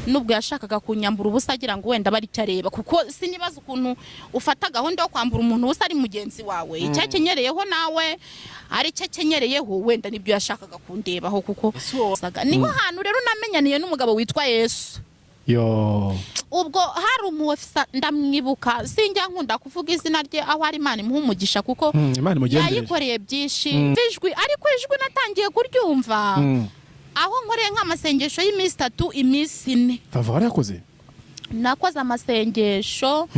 Nubwo yashakaga kunyambura ubusa agira ngo wenda bari icyo areba, kuko sinibaza ukuntu ufata gahunda yo kwambura umuntu ubusa ari mugenzi wawe, icyo akenyereyeho nawe ari icyo akenyereyeho, wenda nibyo yashakaga kundebaho kuko Ese uwo- niho hantu rero namenyaniye n'umugabo witwa Yesu. Yo. Ubwo hari umuofisa, ndamwibuka, sinjya nkunda kuvuga izina rye, aho ari Imana imuha umugisha kuko Imana imugenderere. yayikoreye byinshi. Ijwi, ariko ijwi natangiye kuryumva aho nkoreye nk'amasengesho y'iminsi 3, iminsi 4. Vava, warayakoze? Nakoze amasengesho.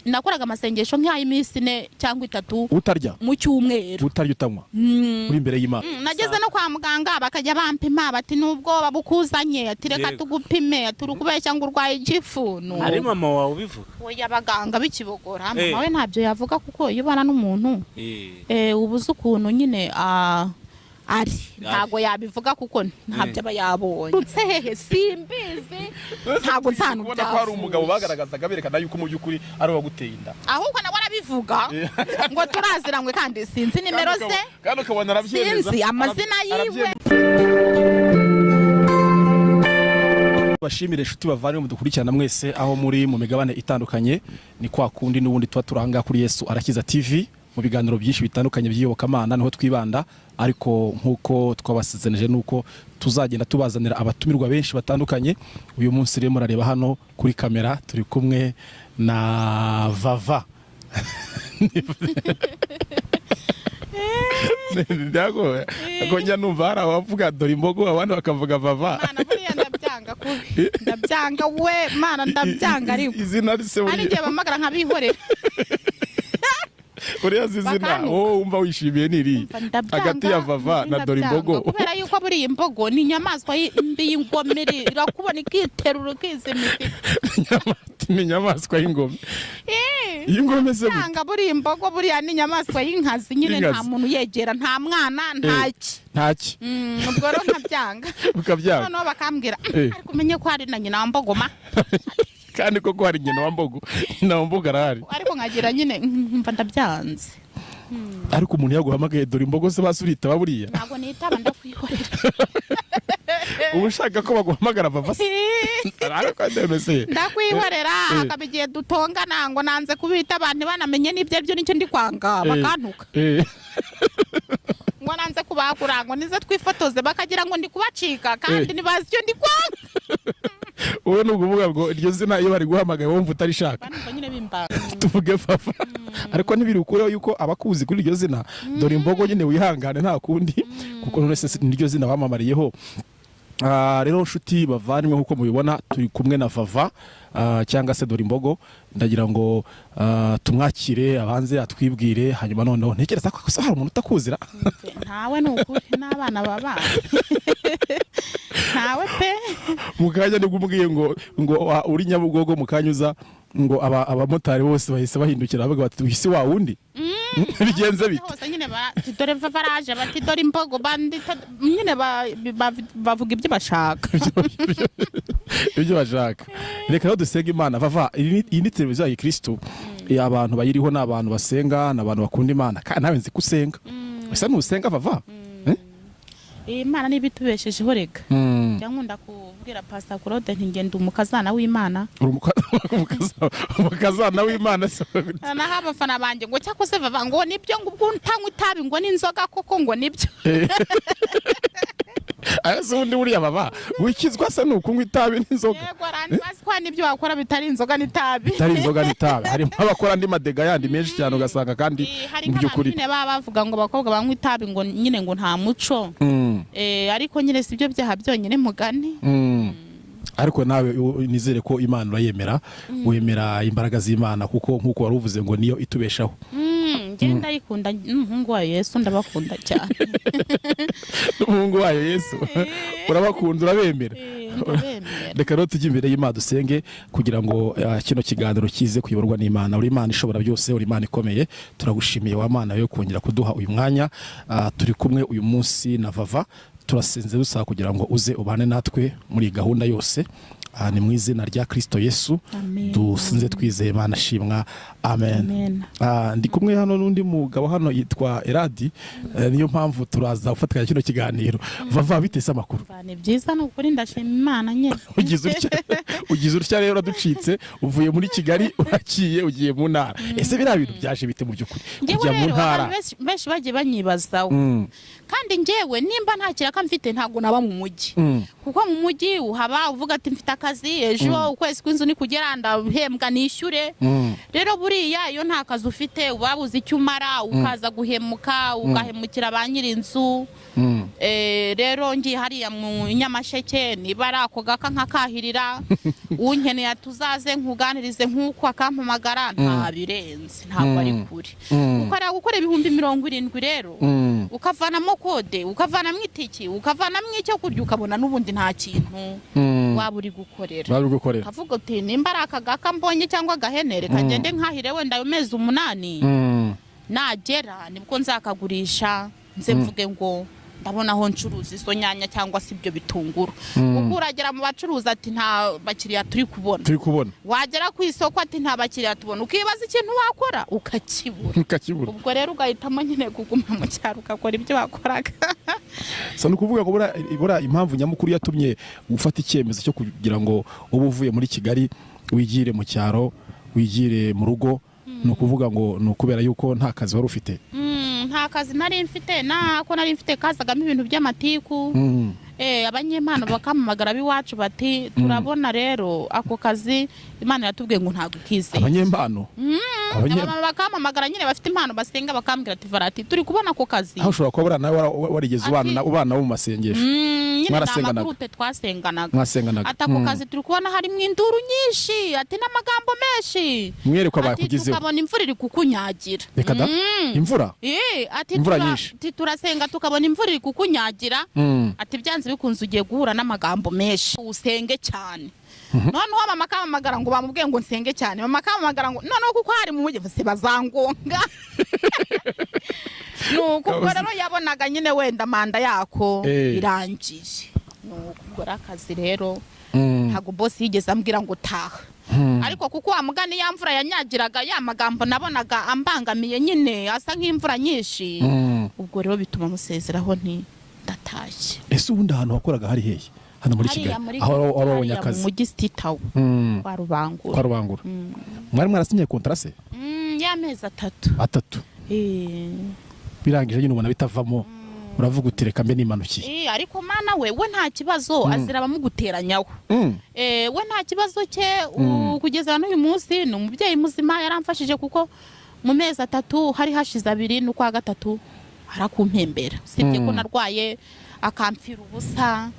Nakoraga amasengesho nk'ay'iminsi 4 cyangwa 3 Utarya? mu cyumweru. Utarya, utanywa, uri imbere y'Imana. Nageze no kwa muganga bakajya bampima, bati nubwo bukuzanye, ati reka tugupime, ati uri kubeshya ngo urwaye igifu. Ari mama wawe ubivuga? Oya, abaganga b'ikibogora. Mama we ntabyo yavuga, kuko iyo ubana n'umuntu uba uzi ukuntu nyine ari, ntabwo yabivuga kuko ntabyo aba yabonye. Urutse hehe simbizi, ntabwo nzana. Ubona ko hari umugabo bagaragazaga berekana yuko mu by'ukuri ari uwaguteye inda. Ahubwo nawe arabivuga ngo turaziranywe, kandi sinzi nimero ze. Kandi ukabona arabyemeza. Sinzi amazina yiwe. Bashimire inshuti bavandimwe mudukurikirana mwese aho muri mu migabane itandukanye. Ni kwa kundi n'ubundi tuba turanga kuri Yesu Arakiza TV mu biganiro byinshi bitandukanye by'iyobokamana, niho twibanda. Ariko nk'uko twabasezeranije nuko tuzagenda tubazanira abatumirwa benshi batandukanye. Uyu munsi rero murareba hano kuri kamera turi kumwe na Vava. Ntabwo njya numva hari abavuga dore imbogo, abandi bakavuga Vava. Mana, buriya ndabyanga kubi, ndabyanga we Mana, ndabyanga ariko. Izina rise Hari buriya igihe bampamagara nkabihorera. Uriya zizina Bakantuka. wowe wumva wishimiye ni irihe? Umva, ndabyanga, Hagati ya Vava na dore ndabyanga. imbogo. Kubera yuko buriya imbogo ni inyamaswa mbi y'ingomere, irakubona ikiterura ikizimika. Ni inyamaswa y'ingome, y'ingome se gute? Cyanga buriya imbogo, buriya ni inyamaswa y'inkazi nyine, nta Y'inkazi. muntu uyegera, nta mwana, ntaki. Ntaki. Ubwo rero nkabyanga. Ukabyanga. Noneho bakambwira, ariko umenye ko hari na nyina wa mbogoma. Kandi koko hari nyina wa mbogo, nyina wa mbogo arahari. Ariko nkagira nyine nkumva ndabyanze. Ariko umuntu yaguhamagaye dore imbogo se basi uritaba buriya? Ntabwo nitaba, ndakwihorera. Uba ushaka ko baguhamagara Vava se? Ariko ndemese se. Ndakwihorera. Hakaba igihe dutongana ngo nanze kubita, abantu banamenye n'ibyo aribyo, nicyo ndi kwanga, bakantuka ngo nanze kubakura, ngo nize twifotoze, bakagira ngo ndi kubacika kandi ntibazi icyo ndi kwanga. Wowe ni ukuvuga ngo iryo zina iyo bari guhamagaye wumva utarishaka. Banumva nyine bimbaga. Tuvuge Vava, ariko ntibiri ukureho yuko abakuzi kuri iryo zina dore imbogo nyine wihangane, nta kundi, kuko none se niryo zina wamamariyeho. Rero nshuti bavandimwe, nk'uko mubibona turi kumwe na Vava, cyangwa se dore imbogo. Ndagira ngo tumwakire, abanze atwibwire, hanyuma noneho ntekereza ko hari umuntu utakuzira. Ntawe, ni ukuri, n'abana baba ntawe pe. Mu kanya nibwo umubwiye ngo uri Nyabugogo, mu kanya uza ngo abamotari bose bahise bahindukira bavuga bati "Uyu si wa wundi, bigenze bite?" Hose nyine bati dore vavaraje, bati dore imbogo, bandi nyine bavuga ibyo bashaka. Ibyo bashaka. Reka rero dusenge Imana. Vava, iyi ni televiziyo ya gikristo. Abantu bayiriho ni abantu basenga, ni abantu bakunda Imana, kandi nawe nzi ko usenga. Ese ntusenga, Vava? Eh? Imana niba itubeshejeho rega. Njya nkunda kubwira Pastor Claude nti ngenda umukazana w'Imana. Uri umukazana w'Imana se? Naho abafana banjye ngo cyakoze Vava ngo nibyo, ngo ubwo utanywa itabi ngo n'inzoga koko, ngo nibyo. Aya se ubundi buriya baba wikizwa se ni ukunywa itabi n'inzoga? Yego, arandi bazi ko hari n'ibyo wakora bitari inzoga n'itabi. Bitari inzoga n'itabi, harimo abakora andi madega yandi menshi cyane, ugasanga kandi Hari mu nk'abantu by'ukuri nyine baba bavuga ngo abakobwa banywa itabi ngo nyine ngo nta muco. Ariko nyine si byo byaha byonyine mugani. Ariko nawe nizere ko Imana urayemera, wemera imbaraga z'Imana, kuko nk'uko wari uvuze ngo niyo itubeshaho. Njye ndayikunda n'umuhungu wayo Yesu, ndabakunda cyane. N'umuhungu wayo Yesu urabakunda, urabemera. Ndabemera. Reka rero tujye imbere y'Imana dusenge kugira ngo kino kiganiro kize kuyoborwa n'Imana. Uri Imana ishobora byose, uri Imana ikomeye, turagushimiye wa Mana yo kongera kuduha uyu mwanya. Turi kumwe uyu munsi na Vava, turasenze dusaba kugira ngo uze ubane natwe muri iyi gahunda yose. Ni mu izina rya Kristo Yesu Amen. dusinze twizeye. Imana shimwa, amen. Amen. Ndi kumwe hano n'undi mugabo hano yitwa Eradi. Niyo mpamvu turaza gufatikanya kino kiganiro. Vava, bitese amakuru? Ni byiza, ni ukuri, ndashima Imana nyine. Ugize utya rero uraducitse, uvuye muri Kigali urakiye ugiye mu ntara. Ese biriya bintu byaje bite mu by'ukuri Njyewe kujya mu rero ntara? abantu benshi bagiye banyibazaho, kandi njyewe nimba nta kiraka mfite ntabwo naba mu mujyi, kuko mu mujyi uhaba uvuga ati mfite akazi, ejo ukwezi kw'inzu nikugera ndahembwa nishyure. Rero buriya iyo nta kazi ufite uba buze icyo umara, ukaza guhemuka, ugahemukira ba nyir'inzu. Rero ngiye hariya mu Nyamasheke, niba ari ako gaka nkakahirira, unkeneye tuzaze nkuganirize nk'uko akampamagara, nta birenze, ntabwo ari kure. Ukareba gukora 70,000 rero, ukavanamo kode, ukavanamo itiki, ukavanamo icyo kurya, ukabona n'ubundi nta kintu waba uri gukorera. Bari gukorera. Kavuga uti nimba ari aka gaka mbonye cyangwa agahene, reka ngende nkahire wenda ayo mezi 8, nagera nibwo nzakagurisha, nze mvuge ngo ndabona aho ncuruza izo nyanya cyangwa se ibyo bitunguru. Kuko uragera mu bacuruzi ati nta bakiriya turi kubona. Turi kubona. Wagera ku isoko ati nta bakiriya tubona, ukibaza ikintu wakora ukakibura. Ukakibura. Ubwo rero ugahitamo nyine kuguma mu cyaro ugakora ibyo wakoraga. So ni ukuvuga ngo buriya impamvu nyamukuru yatumye ufata icyemezo cyo kugira ngo ube uvuye muri Kigali wigire mu cyaro, wigire mu rugo, ni ukuvuga ngo ni ukubera yuko nta kazi wari ufite? Nta kazi nari mfite, nako nari mfite kazagamo ibintu by'amatiku. Abanyempano bakampamagara b'iwacu bati turabona rero ako kazi Imana iratubwiye ngo ntabwo ukizeye. Abanyempano? Abamama bakampamagara nyine bafite impano basenga, bakambwira ati Varati, turi kubona ako kazi. Aho ushobora kuba buriya nawe warigeze ubana mu masengesho. Nyine ni Mwarasenganaga. amagurupe twasenganaga. Mwasenganaga. Ati ako kazi turi kubona harimo induru nyinshi, ati n'amagambo menshi. Mwerekwa Ati bakugezeho. tukabona imvura iri kukunyagira. Reka da! Imvura? Ati Imvura nyinshi. ati turasenga tukabona imvura iri kukunyagira. Ati byanze bikunze ugiye guhura n'amagambo menshi, usenge cyane. Noneho mama akampamagara ngo bamubwiye ngo nsenge cyane. Mama akampamagara ngo noneho kuko hari mu mujyi se bazangonga. Nuko ubwo rero yabonaga nyine wenda manda yako irangiye. Nuko ubwo rero akazi rero, ntabwo bosi yigeze ambwira ngo taha, ariko kuko wa mugani ya mvura yanyagiraga, ya magambo nabonaga ambangamiye nyine asa nk'imvura nyinshi, ubwo rero bituma musezeraho nti ndatashye. Ese ubundi ahantu wakoraga hari hehe hano muri Hariya Kigali, aho wari wabonye hariya mu akazi? Mujyi sititawo, kwa Rubangura. Kwa Rubangura. Mwari mwarasinye kontara se? Y'amezi 3. 3. Birangije nyine ubona bitavamo, uravuga uti reka mbe nimanukiye. Ariko mana we nta kibazo, azira abamuguteranyaho. We nta kibazo cye, kugeza n'uyu munsi ni umubyeyi muzima, yaramfashije kuko mu mezi 3 hari hashize abiri n'ukwa gatatu arakumpembera, usibye ko narwaye akampfira ubusa,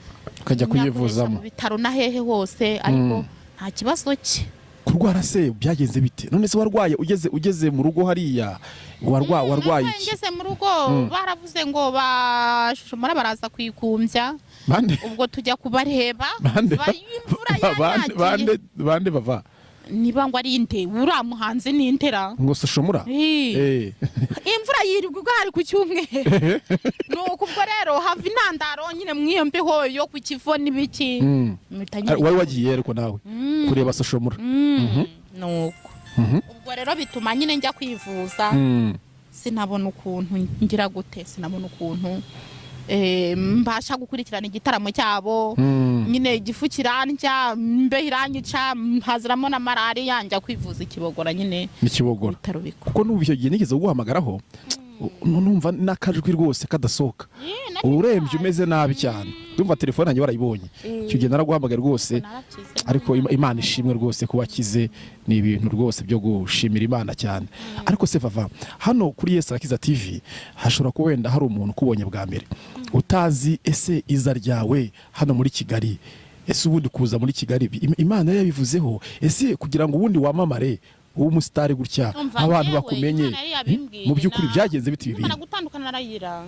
ukajya nyakoresha kuyivuzamo mu bitaro na hehe hose, ariko nta kibazo cye. Kurwara se byagenze bite? None se warwaye ugeze mu rugo hariya, warwaye Narwaye iki? Ngeze mu rugo baravuze ngo bashushumura baraza kwikumbya. Bande? Ubwo tujya kubareba. Bande? Imvura Bande? yanyagiye. Bande bava? Niba ngo ari inde, uriya muhanzi ni intera. Ngo soshomura? Imvura yirirwa igwa hari ku cyumweru. Nuko ubwo rero hava intandaro nyine mu iyo mbeho yo ku Kivo n'ibiki. Mpita nyine. Wari wagiye ariko nawe kureba soshomura? Nuko ubwo rero bituma nyine njya kwivuza, sinabona ukuntu ngira gute, sinabona ukuntu mbasha gukurikirana igitaramo cyabo. Nyine igifu kirandya, mbeho iranyica, haziramo na malariya, njya kwivuza ikibogora nyine. Ni Kibogora? Bitaro bikuru. Kuko numva icyo gihe nigeze guhamagaraho, numva n'akajwi rwose kadasohoka, urembye, umeze nabi cyane. Ndumva telefone yanjye warayibonye icyo gihe, naraguhamagaye rwose. Narakize. Ariko Imana ishimwe rwose kuba akize, ni ibintu rwose byo gushimira Imana cyane. Ariko se Vava, hano kuri Yesu Arakiza TV hashobora kuba wenda hari umuntu ukubonye bwa mbere utazi ese iza ryawe hano muri Kigali. Ese ubundi kuza muri Kigali Imana yari yabivuzeho? Ese kugira ngo ubundi wamamare ube umusitari gutya, Umva, abantu njyewe, bakumenye, Imana yari yabimbwiye, mu by'ukuri byagenze bite ibi Nimara bintu? gutandukana na Rayira,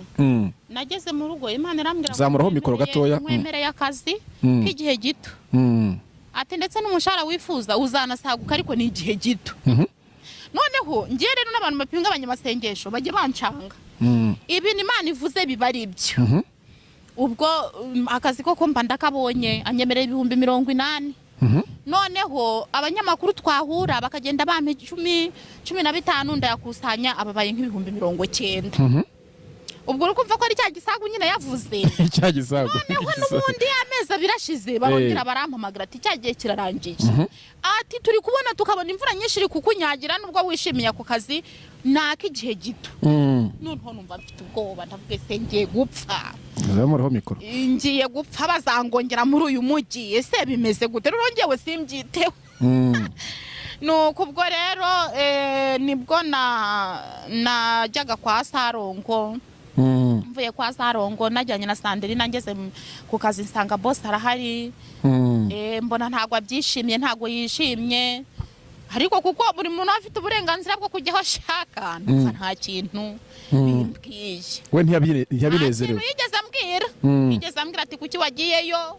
nageze mu rugo Imana irambwira ngo Zamuraho mikoro gatoya. nkwemereye akazi k'igihe gito. Ati ndetse n'umushahara wifuza uzanasaguka, ariko ni igihe gito. Noneho ngiye rero n'abantu bapinga abanyamasengesho bajya bancanga. Ibintu Imana ivuze biba ari ibyo. Ubwo akazi koko mba ndakabonye, anyemerera 80,000. Noneho abanyamakuru twahura bakagenda bampa 10, 15, ndayakusanya, ababaye nk'90,000. Ubwo uri kumva ko ari cya gisagu nyine yavuze. Cya gisago. Noneho n'ubundi amezi 2 ashize, barongera barampamagara ati: "Cya gihe kirarangiye," ati: "Turi kubona, tukabona imvura nyinshi iri kukunyagira, nubwo wishimiye ako kazi ni ak'igihe gito." Noneho numva mfite ubwoba, ndavuga: "Ese ngiye gupfa?" Zamuraho mikoro. Ngiye gupfa, bazangongera muri uyu mujyi? Ese bimeze gute? Rero ngewe simbyiteho. Nuko ubwo rero nibwo najyaga kwa Sarongo. Mvuye kwa Sarongo, najyanye na Sanderina, ngeze ku kazi nsanga boss arahari. Mbona ntabwo abyishimiye, ntabwo yishimye, ariko kuko buri muntu aba afite uburenganzira bwo kujya aho ashaka, ndumva nta kintu bimbwiye. We Nta ntiyabinezerewe. kintu yigeze ambwira. Yigeze ambwira ati: "Kuki wagiyeyo?"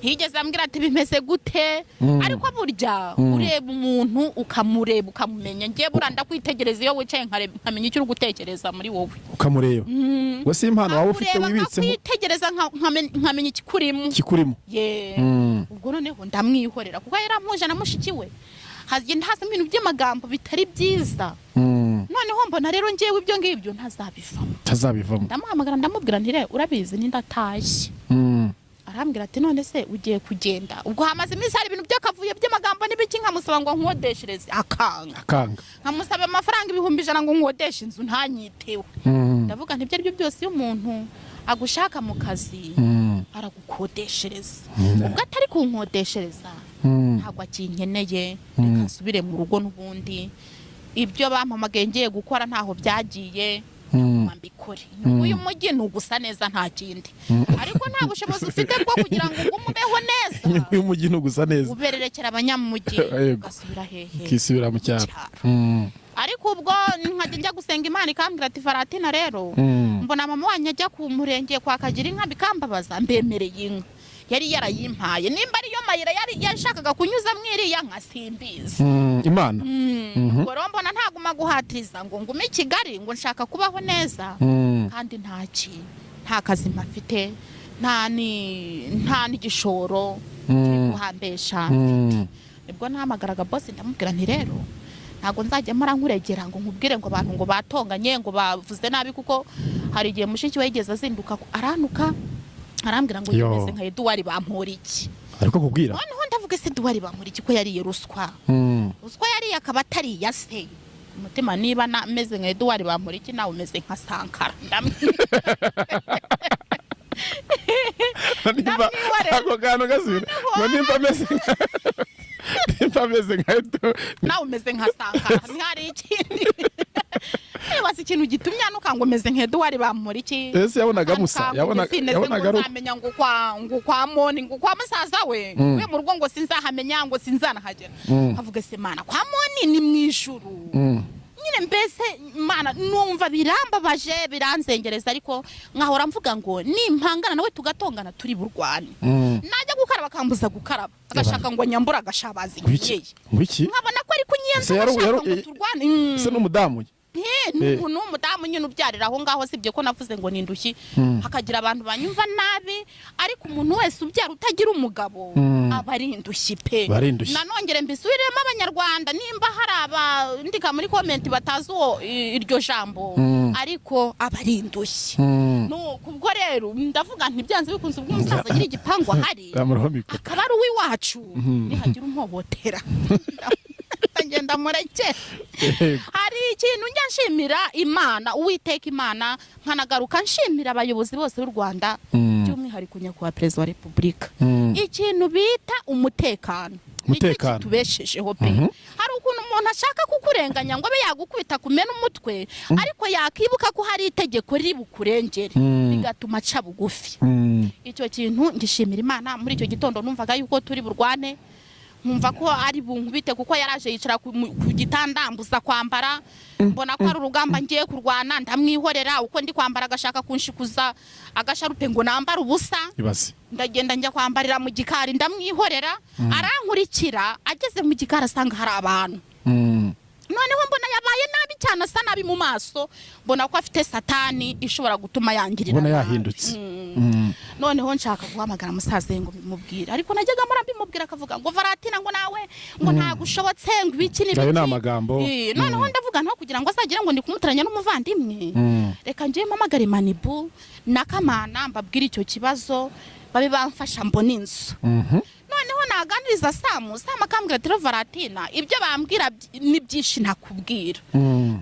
Ntiyigeze ambwira ati: "Bimeze gute?" Ariko burya ureba umuntu, ukamureba, ukamumenya. Ngiye buriya ndakwitegereza iyo wicaye, nkamenya icyo uri gutekereza muri wowe. Ukamureba. Ngo si impano waba ufite Nkakureba, wibitseho. nkakwitegereza, nkamenya ikikurimo. Kikurimo. Ye. Ubwo noneho ndamwihorera, kuko yarampuje na mushiki we, hagenda hazamo ibintu by'amagambo bitari byiza. Noneho mbona rero ngewe ibyo ngibyo ntazabivamo. Tazabivamo. Ndamuhamagara, ndamubwira nti: "Re, urabizi, nindatashye." Arambwira ati: "None se ugiye kugenda?" Ubwo hamaze iminsi hari ibintu by'akavuyo by'amagambo n'ibiki, nkamusaba ngo nkodeshereze, akanga. Akanga. Nkamusaba amafaranga 100,000 ngo nkodeshe inzu, ntanyiteho. Ndavuga nti: "Ibyo ari byo byose, iyo umuntu agushaka mu kazi, aragukodeshereza." Ubwo atari kunkodeshereza, ntabwo akinkeneye, reka nsubire mu rugo. N'ubundi ibyo bampamagaye ngiye gukora ntaho byagiye, mbikore. Inyungu y'umujyi ni ugusa neza, nta kindi, ariko nta bushobozi ufite bwo kugira ngo ugume ubeho neza. Inyungu y'umujyi ni ugusa neza. Ubererekera abanyamujyi, Yego. ugasubira hehe? Ukisubira mu cyaro. Cyaro. Ariko ubwo nkajya njya gusenga, Imana ikambwira ati: "Faratina rero, mbona mama wanyu ajya ku murenge kwa kagira inka, bikambabaza, mbemereye inka yari yarayimpaye." Nimba ariyo mayira yari yashakaga kunyuzamo iriya nka, simbizi. Imana. Ubwo rero mbona ntaguma guhatiriza ngo ngume i Kigali, ngo nshaka kubaho neza, kandi nta kintu, nta kazi mpafite, nta n'igishoro kiri guhambesha. Nibwo nahamagaraga boss, ndamubwira nti: "Rero ntabwo nzajya mpora nkuregera ngo nkubwire ngo abantu ngo batonganye, ngo bavuze nabi," kuko hari igihe mushiki we yigeze azinduka arantuka, arambwira ngo Yo. yimeze nka Eduwari Bamporiki. Ariko kubwira. Noneho ndavuga: "Ese Eduwari Bamporiki ko yariye ruswa, ruswa yariye akaba atari iya se?" Umutima, niba meze nka Eduwari Bamporiki, nawe umeze nka Sankara. Nimba Ndamwihorera. Ako kantu gasubira ngo nimba ameze nka Edo. Nawe umeze nka Sankara, ntihari ikindi. Nibaza ikintu gitumye anuka ngo umeze nka Eduwari Bamporiki. Ese yabonaga musa? Yabonaga ari Nzamenya ngo kwa Moni, ngo kwa musaza we, we mu rugo, ngo sinzahamenya, ngo sinzanahagera. Avuga: "Se Mana, kwa Moni ni mu ijuru." Nyine mbese Mana, numva birambabaje, biranzengereza, ariko nkahora mvuga ngo nimpangana nawe tugatongana, turi burwane. Najya gukaraba akambuza gukaraba, agashaka ngo nyambure agashabazi Ngwiki? nkeya. Ngwiki? Nkabona ko ari kunyenza, Ese agashaka ngo turwane. Ese n'umudamu? Ni umudamu nyine ubyarira aho ngaho. Sibye ko navuze ngo ni indushyi, hakagira abantu banyumva nabi, ariko umuntu wese ubyara utagira umugabo aba ari indushyi pe. Aba ari indushyi. Nanongere mbisubiremo, Abanyarwanda, nimba hari abandika muri comment batazi uwo iryo jambo, ariko aba ari indushyi. Nuko ubwo rero ndavuga nti byanze bikunze, ubwo umusaza agira igipangu ahari, Zamuraho mikoro. akaba ari uw'iwacu, nihagira umuhohotera ndagenda mureke. Hari ikintu njya nshimira Imana, Uwiteka Imana, nkanagaruka nshimira abayobozi bose b'u Rwanda, by'umwihariko Nyakubahwa Perezida wa Repubulika. Ikintu bita umutekano nicyo Umutekano. kitubeshejeho pe. Hari ukuntu umuntu ashaka kukurenganya ngo abe yagukubita kumena umutwe, ariko yakibuka ko hari itegeko riri bukurengere, bigatuma aca bugufi. Icyo kintu ngishimira Imana. Muri icyo gitondo numvaga yuko turi burwane, nkumva ko ari bunkubite, kuko yaraje yicara ku gitanda ambuza kwambara, mbona ko ari urugamba ngiye kurwana, ndamwihorera. Uko ndi kwambara agashaka kunshikuza agasharupe ngo nambare ubusa. Ibaze. Ndagenda njya kwambarira mu gikari, ndamwihorera, arankurikira. Ageze mu gikari asanga hari abantu. Noneho mbona yabaye nabi cyane, asa nabi mu maso, mbona ko afite satani ishobora gutuma yangirira Ubona nabi. yahindutse. Noneho nshaka guhamagara musaza we ngo bimubwire, ariko najyaga mpora mbimubwira akavuga ngo "Varatina," ngo "nawe," ngo "ntagushobotse," ngo ibiki n'ibiki. Ayo ni amagambo. Noneho ndavuga nto kugira ngo azagire ngo ndi kumuteranya n'umuvandimwe, reka njye mpamagare Manibu na Kamana mbabwire icyo kibazo, babe bamfasha mbona inzu. Noneho naganiriza Samu, Samu akambwira ati "Rero Varatina, ibyo bambwira ni byinshi ntakubwira."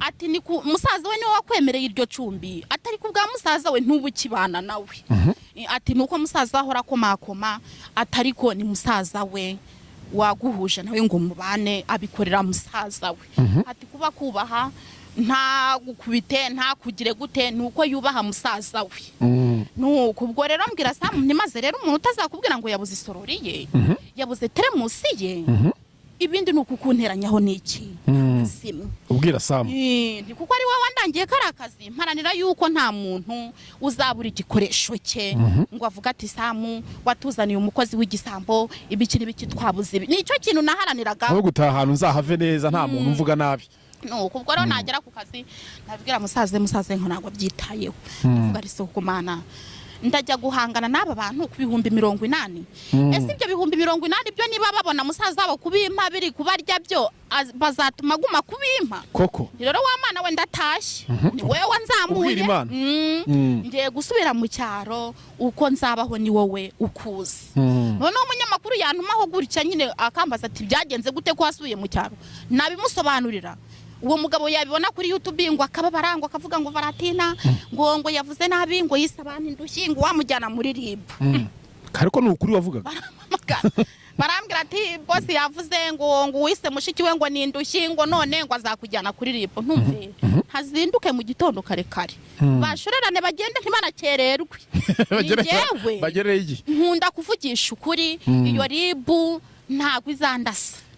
Ati "Ni ku musaza we, niwe wakwemereye iryo cumbi, atari ku bwa musaza we ntubu ukibana nawe." Ati "Nuko musaza we ahora akomakoma," atari ko ni musaza we waguhuje nawe ngo mubane, abikorera musaza we. Ati "Kuba kubaha, ntagukubite, ntakugire gute, ni uko yubaha musaza we." Nuko ubwo rero mbwira Samu ntimaze rero umuntu utazakubwira ngo yabuze isorori ye, yabuze teremusi ye, ibindi ni ukukunteranyaho n'iki simwe. Ubwira Samu. Ni kuko ari wowe wandangiye kari akazi, mparanira yuko nta muntu uzabura igikoresho cye ngo avuge ati "Samu watuzaniye umukozi w'igisambo," ibiki n'ibiki, twabuze ibi. Nicyo kintu naharaniraga. Aho gutaha ahantu nzahave neza, nta muntu mvuga nabi. Nuko ubwo rero nagera ku kazi nabwira musaza, musaza ngo ntabwo abyitayeho. Ndavuga ari soko mana, ndajya guhangana n'aba bantu ku 80,000. Ese ibyo 80,000 byo, niba babona musaza wabo kubimpa biri kubarya byo, bazatuma aguma kubimpa? Koko. Rero wa mwana we, ndatashye, ni wowe wanzamuye. Ubwira Imana. Ngiye gusubira mu cyaro, uko nzabaho ni wowe ukuzi. Noneho umunyamakuru yantumaho gutya nyine akambaza ati "Byagenze gute ko wasubiye mu cyaro?" Nabimusobanurira, uwo mugabo yabibona kuri YouTube ngo akababara, ngo akavuga ngo "Varatina," ngo yavuze nabi, ngo yise abantu indushyi, ngo wamujyana muri RIB. Ariko ni ukuri wavugaga. Barampamagara barambwira ati "Boss yavuze ngo wise mushiki we ngo ni indushyi," ngo none ngo azakujyana kuri RIB. Ntumve, hazinduke mu gitondo kare kare, bashorerane bagende, ntibanakererwe. Ni njyewe Bagereye igihe. nkunda kuvugisha ukuri. Iyo RIB ntabwo izandasa.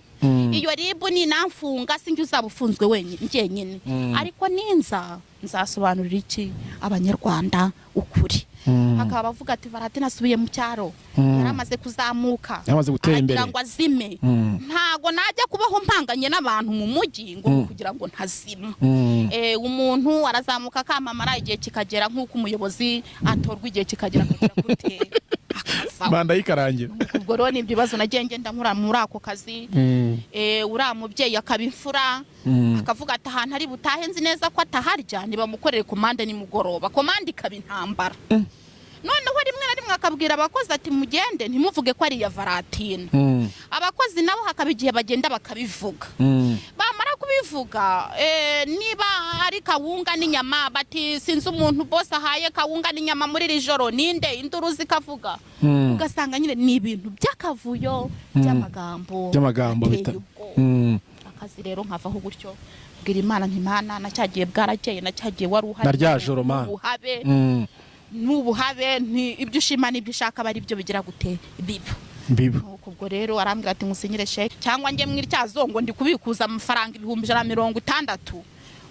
Iyo RIB ninamfunga sinjye uzaba ufunzwe wenyine njyenyine, ariko ninza nzasobanurira iki Abanyarwanda ukuri. Hakaba abavuga ati "Varatina asubiye mu cyaro, yari amaze kuzamuka, Yamaze gutera imbere. aragira ngo azime." Ntago najya kubaho mpanganye n'abantu mu mujyi ngo kugira ngo ntazima. Umuntu arazamuka akamamara, igihe kikagera, nk'uko umuyobozi atorwa, igihe kikagera akagera gute, akavaho. Manda yikarangira. Ubwo rero ni ibyo bibazo nagiye ngenda nkura muri ako kazi. Uriya mubyeyi akaba imfura, akavuga ati "Ahantu ari butahe nzi neza ko ataharya, nibamukorere komande nimugoroba." Komande ikaba intambara. Noneho rimwe na rimwe akabwira abakozi ati "Mugende ntimuvuge ko ari iya Varatina." Abakozi nabo hakaba igihe bagenda bakabivuga. Bamara kubivuga, niba ari kawunga n'inyama, bati "Sinzi umuntu bose ahaye kawunga n'inyama muri iri joro ninde?" Induru zikavuga. Ugasanga nyine ni ibintu by'akavuyo, by'amagambo By'amagambo ateye ubwoba. Akazi rero nkavaho gutyo, mbwira Imana nti "Imana, nacyagiye bwarakeye, nacyagiye wari uhari." Na rya joro, Mana. N'ubuhabe, n'ubuhabe, nti ibyo ushima n'ibyo ushaka aba ari byo bigira gute, biba. Biba. Nuko ubwo rero arambwira ati "Ngusinyire sheke cyangwa njye mu ityazo," ngo ndi kubikuza amafaranga 160,000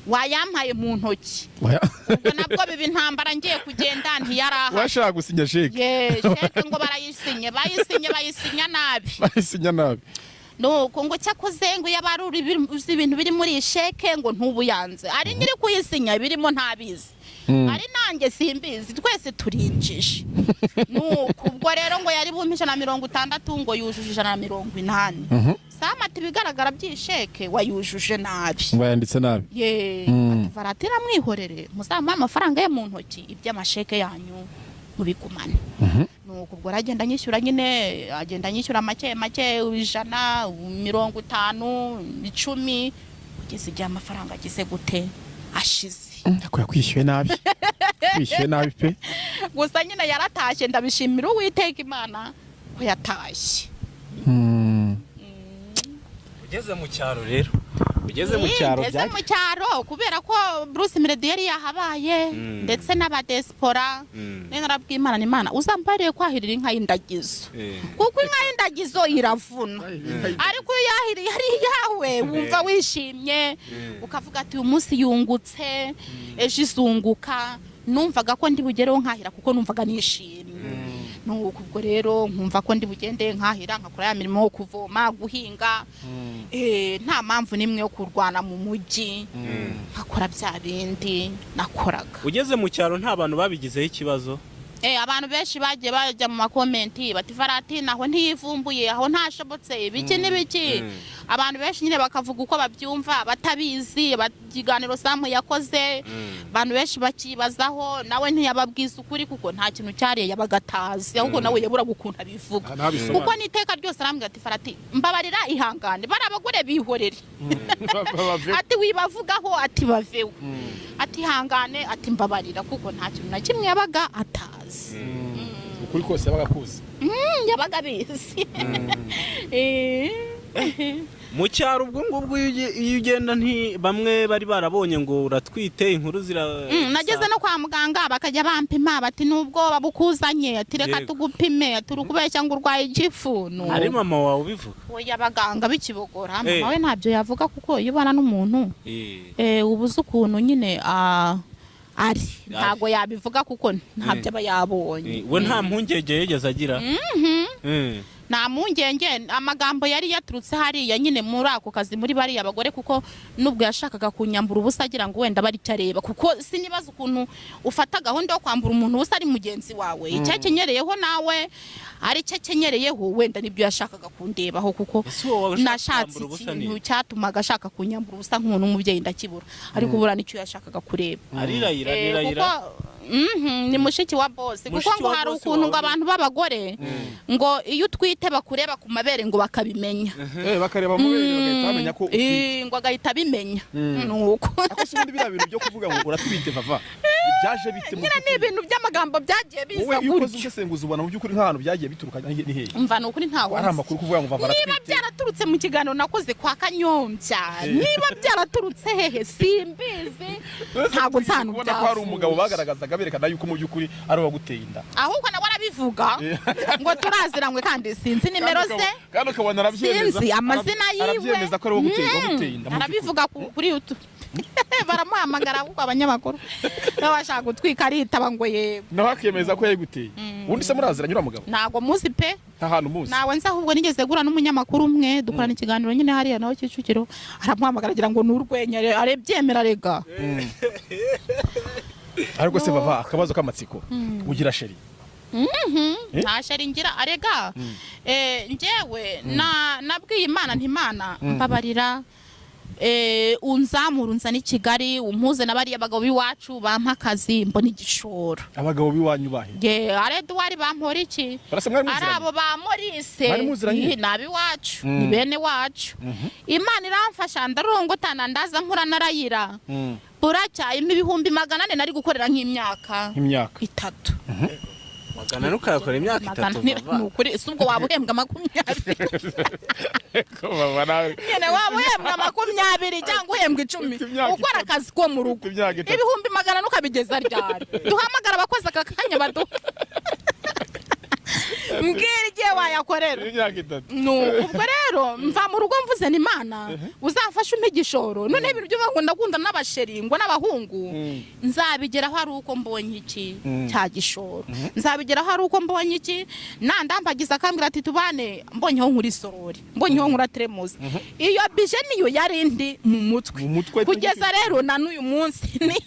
wayampaye mu ntoki. Ubwo nabwo biba intambara, ngiye kugenda ntiyaraha. Washaka gusinya sheke. Ye, sheke ngo barayisinye, bayisinye, bayisinya nabi. Bayisinya nabi. Nuko ngo cyakoze ngo iyo abarura uzi ibintu biri muri iyi sheke, ngo ntubuyanze ari nyiri kuyisinya, birimo ntabizi, ari nanjye simbizi, twese turinjije. Nuko ubwo rero ngo yari bumpe 160, ngo yujuje 180. Sama ati "Ibigaragara by'iyi sheke wayujuje nabi." Ngo yanditse nabi. Ye. Ati "Varatira mwihorere, muzamuhe amafaranga ye mu ntoki, iby'amasheke yanyu mubigumane." Nuko ubwo aragenda anyishyura nyine, agenda anyishyura make make, 100, 50, 10, kugeza igihe amafaranga agize gute, ashize. Ariko yakwishyuye nabi, kwishyuye nabi pe. Gusa nyine yaratashye, ndabishimira Uwiteka Imana ko yatashye. Ugeze mu cyaro rero, ugeze mu cyaro Ngeze mu cyaro, kubera ko Bruce Melody yari yahabaye, ndetse n'abadesipora. Nari narabwiye Imana ni "Imana, uzambariye kwahirira inka y'indagizo, kuko inka y'indagizo iravuna, ariko iyo yahiriye ari iyawe wumva wishimye, ukavuga ati uyu munsi yungutse, ejo izunguka." Numvaga ko ndi bugereho nkahira, kuko numvaga nishimye. Nuko ubwo rero nkumva ko ndi bugende nkahira, nkakora ya mirimo yo kuvoma, guhinga, nta mpamvu n'imwe yo kurwana mu mujyi, nkakora bya bindi nakoraga. Ugeze mu cyaro, nta bantu babigizeho ikibazo? Abantu benshi bagiye bajya mu ma comments bati: "Valentina aho ntiyivumbuye, aho ntashobotse, ibiki n'ibiki." Abantu benshi nyine bakavuga uko babyumva batabizi. Ikiganiro Samu yakoze, abantu benshi bakibazaho, nawe ntiyababwiza ukuri kuko nta kintu cyariye yabaga atazi, ahubwo nawe yaburaga ukuntu abivuga. Ntabisobanura. Kuko n'iteka ryose arambwira ati: "Farati, mbabarira, ihangane, bari abagore bihorere." Ati: "Wibavugaho," ati: "Baveho," ati: "Ihangane," ati: "Mbabarira," kuko nta kintu na kimwe yabaga atazi. Ukuri kose yabaga akuzi. Yabaga abizi. Mu cyaro ubwo ngubwo iyo ugenda, nti bamwe bari barabonye ngo uratwite, inkuru zira Nageze no kwa muganga bakajya bampima bati: "Nubwo babukuzanye," ati: "Reka tugupime," ati: "Uri kubeshya ngo urwaye igifu." Nuko. Ari mama wawe ubivuga? Oya, abaganga b'ikibogora. Mama we ntabyo yavuga kuko iyo ubana n'umuntu, uba uzi ukuntu nyine ari, ntabwo yabivuga kuko ntabyo aba yabonye. We nta mpungenge yigeze agira? Nta mpungenge. Amagambo yari yaturutse hariya nyine muri ako kazi, muri bariya bagore, kuko nubwo yashakaga kunyambura ubusa agira ngo wenda bari icyo areba, kuko sinibaza ukuntu ufata gahunda yo kwambura umuntu ubusa ari mugenzi wawe, icyo akenyereyeho nawe ari cyo akenyereyeho, wenda nibyo yashakaga kundebaho, kuko Ese uwo washaka nashatse kwambura ubusa ikintu ni cyatumaga ashaka kunyambura ubusa nk'umuntu w'umubyeyi ndakibura, ariko buriya nicyo yashakaga kureba. Arirayira, arirayira. Kuko ni mushiki wa boss, kuko Mushiki ngo wa hari boss ukuntu ngo wawe. abantu b'abagore ngo iyo utwite bakureba ku mabere ngo bakabimenya. Bakareba mu bere bagahita bamenya ko utwite. Ngo agahita abimenya, nuko. Ako se ubundi biriya bintu byo kuvuga ngo uratwite, Vava, byaje bite mu Nyine ni by'ukuri? ibintu by'amagambo byagiye biza Wowe iyo ukoze gutyo. ubusesenguzi, ubona mu by'ukuri nk'ahantu byagiye bituruka ni hehe? Umva, ni ukuri ntawe Ari nzi. amakuru kuvuga ngo Vava Niba aratwite. byaraturutse mu kiganiro nakoze kwa Kanyombya, niba byaraturutse hehe simbizi, ntabwo nzi ahantu Kubona ko hari umugabo byavuye. bagaragazaga berekana yuko mu by'ukuri ari uwaguteye inda. Ahubwo nawe arabivuga ngo turaziranywe, kandi sinzi nimero ze. Kandi ukabona arabyemeza. Sinzi amazina yiwe. Arabyemeza ko ari uwaguteye inda mu by'ukuri. Arabivuga kuri YouTube, baramuhamagara kuko abanyamakuru baba bashaka gutwika, aritaba ngo yego. Nawe akemeza ko yayiguteye. Ubundi se muraziranye uriya mugabo? Ntabwo muzi pe. Nta hantu muzi? Ntawe nzi, ahubwo nigeze gura n'umunyamakuru umwe dukorana ikiganiro nyine hariya nawe Kicukiro, aramuhamagara agira ngo ni urwenya, arebyemera rega. Ariko se Vava, akabazo k'amatsiko, ugira chéri? Nta chéri ngira arega. Njyewe nabwiye Imana nti: "Imana, mbabarira, unzamura unzane i Kigali, umpuze na bariya bagabo b'iwacu, bampa akazi, mbona igishoro." Abagabo b'iwanyu bahe? Ye, ari Eduwari bampora iki? Barasa mwari Ari muziranye? abo ba Morise. Mwari muziranye? Ni ab'iwacu, ni bene wacu. Imana iramfasha ndarongotana, ndaza nkura narayira, buracya impa 400,000 nari gukorera nk'imyaka Nk'imyaka 3. 400 ukayakora imyaka Magana 3? ane, Vava. Ni ukuri, si ubwo waba uhembwa 20 nyine, waba uhembwa 20 cyangwa uhembwa 10, Ufite imyaka ukora 3. akazi ko mu rugo, Ufite imyaka 3. 400,000 ukabigeza ryari? Duhamagara abakozi aka kanya baduha, mbwira igihe wayakorera. Imyaka 3. Ubwo rero mva mu rugo mvuze ni: "Imana, uzamfashe umpe igishoro." Noneho ibintu byo ngo ndakunda n'aba chéri ngo n'abahungu, nzabigeraho ari uko mbonye iki cya gishoro, nzabigeraho ari uko mbonye iki nandambagiza akambwira ati: "Tubane," mbonyeho nkuri isorori, mbonyeho nkura teremusi. Iyo bije niyo yari indi mu mutwe. Mu mutwe. Kugeza rero na n'uyu munsi ni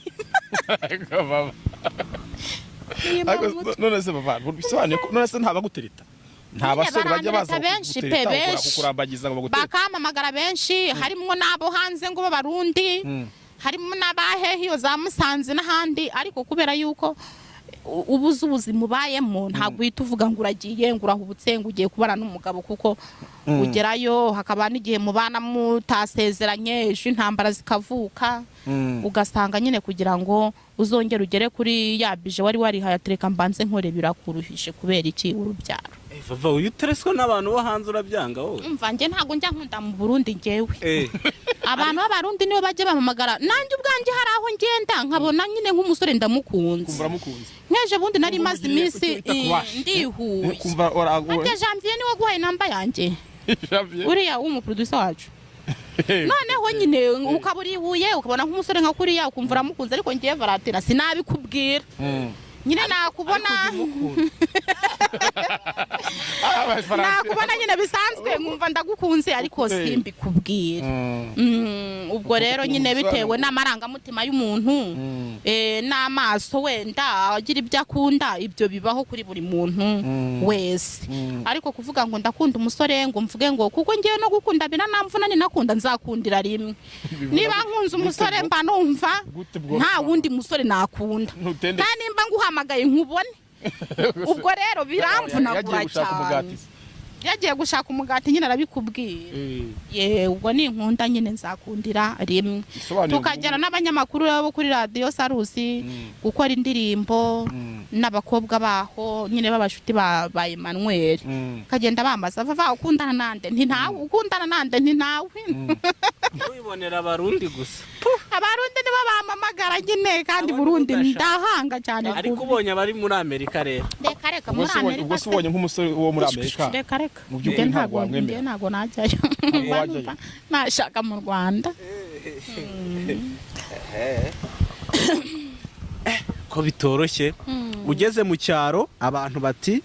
Ariko none se Vava, bisobanuye ko none se ntabagutereta, nta Nyine basore bajya baza barantereta benshi pe, kugutereta, benshi. kukurambagiza ngo baguterete? Bakampamagara benshi, harimo n'abo hanze ngo b'Abarundi, harimo n'abahehe iyo za Musanze n'ahandi, ariko kubera yuko ubuze ubuzima ubayemo, ntabwo uhita uvuga ngo uragiye, ngo urahubutse, ngo ugiye kubana n'umugabo, kuko ugerayo hakaba n'igihe mubana mutasezeranye, ejo intambara zikavuka, ugasanga nyine kugira ngo uzongere ugere kuri ya bije wari warihaye, atereka mbanze nkore, birakuruhije. Kubera iki? Urubyaro. Vava, uyu utereswe n'abantu bo hanze urabyanga wowe? Umva, njye ntabwo njya nkunda mu Burundi njyewe. Abantu b'Abarundi nibo bajya bampamagara, nanjye ubwanjye hari aho ngenda nkabona nyine nk'umusore ndamukunze. Kumva uramukunze. Nk'ejo bundi nari Kumva maze ugiye iminsi kucyo bita crush. ndihuye. Kumva ora Harya Janvier niwe waguhaye namba yanjye? Janvier. Uriya w'umu producer wacu. Noneho nyine ukaba urihuye, ukabona nk'umusore nka kuriya, ukumva uramukunze, ariko ngiye Valentina sinabikubwira. Nyine nakubona, nakubona nyine bisanzwe nkumva ndagukunze, ariko simbikubwira. Ubwo rero nyine bitewe n'amarangamutima y'umuntu, n'amaso wenda agira ibyo akunda, ibyo bibaho kuri buri muntu wese. Ariko kuvuga ngo ndakunda umusore, ngo mvuge ngo kuko ngewe no gukunda biranamvuna, ninakunda nzakundira rimwe. Niba nkunze umusore, mba numva Gute bwo? nta wundi musore nakunda. Ntutende. Kandi nimba nguhamagaye nkubone, ubwo rero biramvunagura Yagiye gushaka cyane. umugati se. Yagiye gushaka umugati nyine, arabikubwira. Ye, ubwo ninkunda nyine nzakundira rimwe. Bisobanuye Tukajyana n'abanyamakuru bo kuri Radiyo Sarusi gukora indirimbo n'abakobwa baho nyine b'abashuti ba Emmanuel. Kagenda bambaza: "Vava, ukundana nande?" Nti: "Ntawe." "Ukundana nande?" Nti: "Ntawe." Wibonera Abarundi gusa. Abarundi nibo bamamagara nyine, kandi Abo nibo Burundi udashaka. ndahanga cyane. Ariko ubonye abari muri Amerika rero? Reka reka, Ubwo muri se ubonye- Amerika ubwo se ubonye nk'umusore wo muri Amerika, Reka reka. mu by'ukuri Njye ntabwo ntabwo wamwemera. Njye ntabwo najyayo. Ntabwo Mba wajyayo. numva nashaka mu Rwanda. Ko bitoroshye, ugeze mu cyaro abantu bati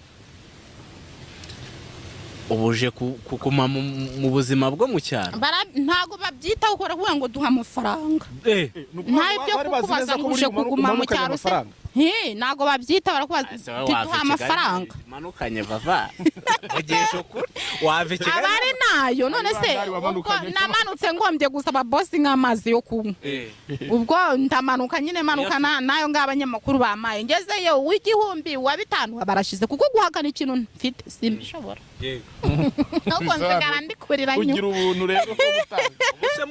ubuje kuguma mu buzima bwo mu cyaro. Ntabwo babyitaho, ukora kuvuga ngo duha amafaranga. Ni ukuvuga Nta ngo ibyo bari bazi kukubaza neza ko ngo buri uje kuguma mu umanukanye cyaro se. amafaranga. He, ntabwo babyita, barakubaza Ese wowe ati wava duha i Kigali amafaranga. Manukanye vava, vugisha ukuri, wava i Kigali? Abari nayo none se? Bari Ubwo wamanukanye. namanutse ngombye gusaba bosi nk'amazi yo kunywa. Ubwo ndamanuka nyine, manuka nayo ngaho abanyamakuru bamaye, ngezeyo uw'igihumbi, uwa 5 barashize, kuko guhakana ikintu mfite simbishobora. Ahubwo nsigara ndikurira Ugira nyuma. ubuntu rero bwo gutanga. Ese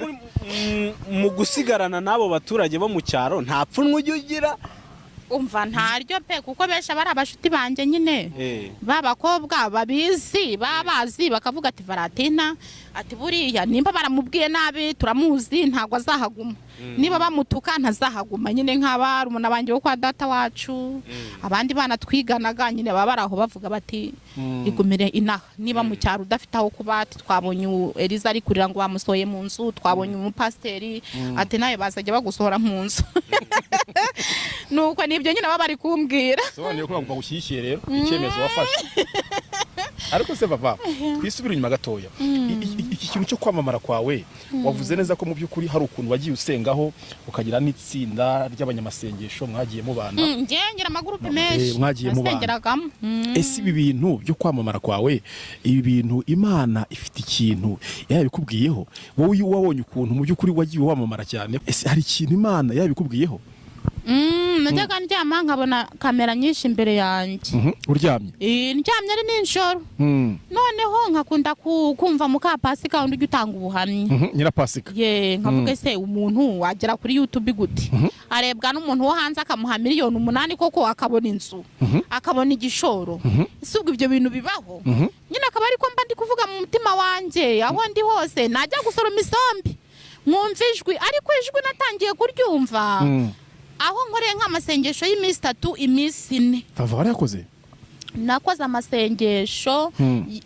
mu gusigarana n'abo baturage bo mu cyaro nta pfunwe ujya ugira? Umva, ntaryo pe, kuko benshi aba ari abashuti banjye nyine, ba bakobwa babizi, baba bazi, bakavuga ati: "Valentina," ati, "buriya nimba baramubwiye nabi turamuzi, ntabwo azahaguma. Niba bamutuka ntazahaguma." Nyine nk'abarumuna banjye bo kwa data wacu, abandi bana twiganaga nyine, baba bari aho bavuga bati: "Igumire inaha niba mu cyaro udafite aho kuba." Ati: "Twabonye Eliza ari kurira ngo bamusohoye mu nzu, twabonye umupasiteri," ati, "nawe bazajya bagusohora mu nzu." Nuko nibyo nyine baba bari kumbwira. Sobanuye ko bagushyigikiye rero icyemezo wafashe. Ariko se vava, twisubire inyuma gatoya. Iki kintu cyo kwamamara kwawe, wavuze neza ko mu by'ukuri hari ukuntu wagiye usengaho, ukagira n'itsinda ry'abanyamasengesho mwagiye mubana. Njye ngira amagurupe menshi Mwagiye mubana. nasengeragamo. Ese ibi bintu byo kwamamara kwawe, ibi bintu Imana ifite ikintu yabikubwiyeho? Wowe iyo wabonye ukuntu mu by'ukuri wagiye wamamara cyane, ese hari ikintu Imana yabikubwiyeho? Najyaga ndyama nkabona kamera nyinshi imbere yanjye. Uryamye? Ndyamye ari nijoro. Noneho nkakunda kumva Mukapasika wundi ujya utanga ubuhamya. Nyirapasika. Ye, nkavuga: "Ese umuntu wagera kuri YouTube gute, arebwa n'umuntu wo hanze, akamuha miliyoni 8 koko, akabona inzu, akabona igishoro? Ese ubwo ibyo bintu bibaho?" Nyine akaba ariko mba ndi kuvuga mu mutima wanjye aho ndi hose. Najya gusoroma isombe nkumva ijwi, ariko ijwi natangiye kuryumva aho nkoreye nk'amasengesho y'iminsi 3, iminsi 4. Vava, warayakoze? Nakoze amasengesho.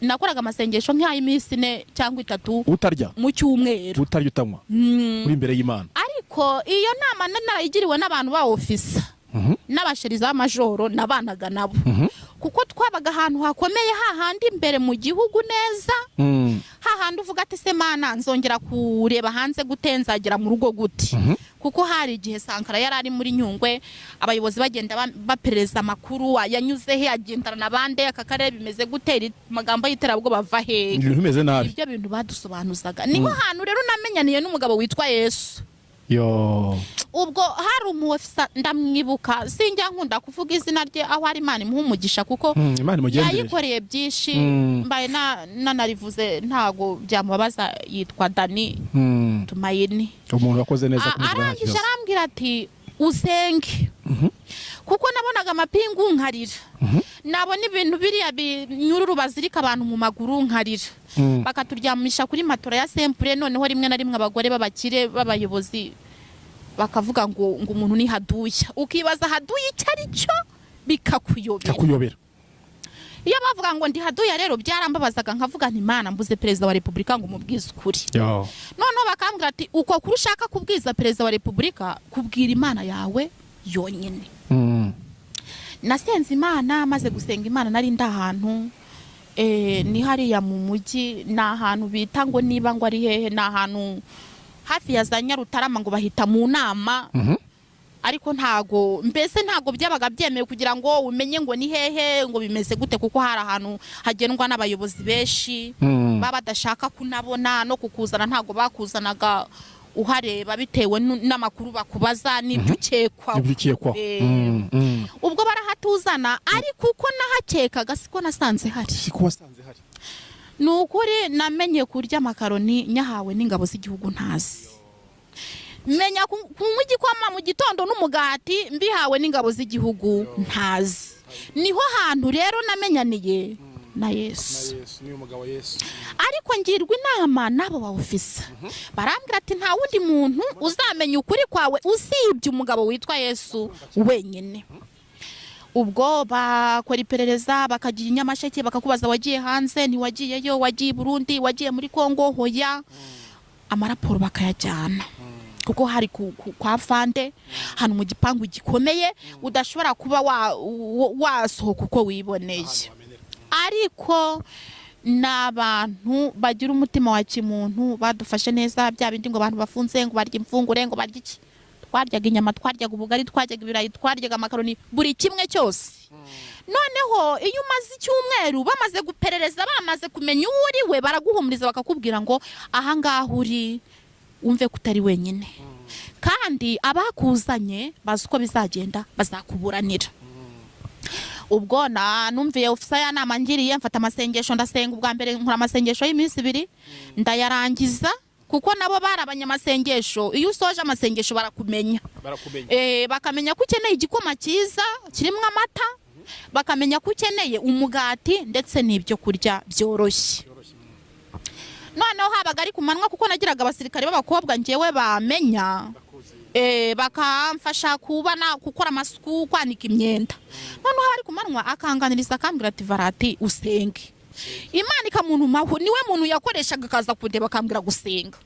Nakoraga amasengesho nk'ay'iminsi 4 cyangwa 3 Utarya? mu cyumweru. Utarya, utanywa, uri imbere y'Imana? Ariko iyo nama narayigiriwe n'abantu ba ofisa n'abasheriza b'amajoro nabanaga nabo, kuko twabaga ahantu hakomeye, hahandi imbere mu gihugu neza, hahandi uvuga ati: "Se Mana, nzongera kureba hanze gute? Nzagera mu rugo gute?" Kuko hari igihe Sankara yari ari muri Nyungwe, abayobozi bagenda baperereza amakuru: yanyuze he, agendana na bande, aka karere bimeze gute, iri magambo y'iterabwoba ava hehe? Ibintu bimeze nabi. Ibyo bintu badusobanuzaga. Niho hantu rero namenyaniye n'umugabo witwa Yesu. Yo! Ubwo hari umuofisa, ndamwibuka, sinjya nkunda kuvuga izina rye, aho ari Imana imuha umugisha kuko Imana imugenderere. yayikoreye byinshi. Mbaye nanarivuze ntago byamubabaza. Yitwa Dani Tumayini. Umuntu wakoze neza kumuvuga nta Arangije kibazo. arambwira ati: "Usenge," kuko nabonaga amapingu nkarira, nabona ibintu biriya binyururu bazirika abantu mu maguru nkarira, bakaturyamisha kuri matora ya sempure. Noneho rimwe na rimwe abagore b'abakire b'abayobozi bakavuga ngo umuntu ni haduya, ukibaza haduya icyo ari cyo, bikakuyobera. Kakuyobera. Iyo bavuga ngo ndi haduya rero byarambabazaga, nkavuga nti: "Imana, mbuze perezida wa repubulika ngo umubwize ukuri." Yo! Noneho bakambwira ati: "Uko kuri ushaka kubwiza perezida wa repubulika, kubwira Imana yawe yonyine." Nasenze Imana, maze gusenga Imana nari ndi ahantu ni hariya mu mujyi, ni ahantu bita ngo niba ngo ari hehe, ni ahantu hafi ya za Nyarutarama, ngo bahita mu nama. Ariko ntago, mbese ntago byabaga byemewe kugira ngo umenye ngo ni hehe, ngo bimeze gute, kuko hari ahantu hagendwa n'abayobozi benshi baba badashaka kunabona no kukuzana. Ntago bakuzanaga uhareba bitewe n'amakuru bakubaza n'ibyo ukekwaho. Ibyo ukekwaho. Ubwo barahatuzana, ariko uko nahakekaga siko nasanze hari. Siko wasanze hari. Ni ukuri, namenye kurya amakaroni nyahawe n'ingabo z'igihugu ntazi, menya kunywa igikoma mu gitondo n'umugati mbihawe n'ingabo z'igihugu ntazi. Niho hantu rero namenyaniye na Yesu. Yesu niyo mugabo Yesu. Ariko ngirwa inama n'abo ba ofisa, barambwira ati: "Nta wundi muntu uzamenya ukuri kwawe usibye umugabo witwa Yesu wenyine." Ubwo bakora iperereza, bakagira i Nyamasheke, bakakubaza: "Wagiye hanze? Ntiwagiyeyo? Wagiye i Burundi? Wagiye muri Kongo?" Hoya. Amaraporo bakayajyana, kuko hari kwa fande, hano mu gipangu gikomeye udashobora kuba wasohoka uko wiboneye. Ariko ni abantu bagira umutima wa kimuntu, badufashe neza. Bya bindi ngo abantu bafunze ngo barya imfungure, ngo barya iki, twaryaga inyama, twaryaga ubugari, twaryaga ibirayi, twaryaga amakaroni, buri kimwe cyose. Noneho iyo umaze icyumweru, bamaze guperereza, bamaze kumenya uwo uri we, baraguhumuriza, bakakubwira ngo ahangaha uri wumve ko utari wenyine, kandi abakuzanye bazi uko bizagenda, bazakuburanira. Ubwo na numviye ofisa ya nama ngiriye, mfata amasengesho, ndasenga. Ubwa mbere nkora amasengesho y'iminsi 2, ndayarangiza, kuko nabo bari abanyamasengesho. Iyo usoje amasengesho barakumenya. Barakumenya. Bakamenya ko ukeneye igikoma cyiza kirimo amata, bakamenya ko ukeneye umugati ndetse n'ibyo kurya byoroshye. Noneho habaga ari ku manywa, kuko nagiraga abasirikare b'abakobwa ngewe bamenya, bakamfasha kubana, gukora amasuku, kwanika imyenda. Noneho ari ku manywa akanganiriza, akambwira ati: "Varati, usenge." Imana ikamuntumaho, niwe muntu yakoreshaga, akaza kundeba akambwira gusenga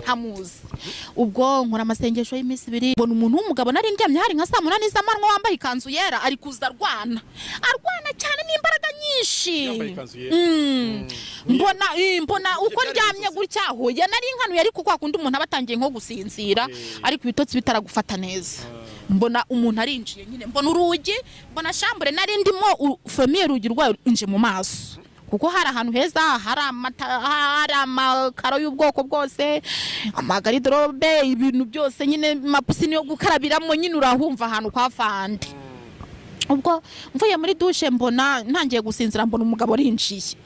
ntamuzi. Ubwo nkora amasengesho y'iminsi 2, mbona umuntu w'umugabo, nari ndyamye, hari nka saa 8 z'amanywa, wambaye ikanzu yera, ari kuza arwana, arwana cyane n'imbaraga nyinshi. Yambaye ikanzu yera. Mbona uko Byari ndyamye inzozi. gutya, hoya, nari nkanuye, ariko kwa kundi umuntu aba atangiye nko gusinzira ariko ibitotsi bitaragufata neza. Mbona umuntu arinjiye nyine, mbona urugi, mbona chambre nari ndimo, famiye urugi rwayo inje mu maso, kuko hari ahantu heza, hari amata, hari amakaro y'ubwoko bwose, amagarde-robe, ibintu byose nyine, amapiscine yo gukarabiramo nyine, urahumva ahantu kwa fande. Ubwo mvuye muri douche, mbona ntangiye gusinzira, mbona umugabo arinjiye,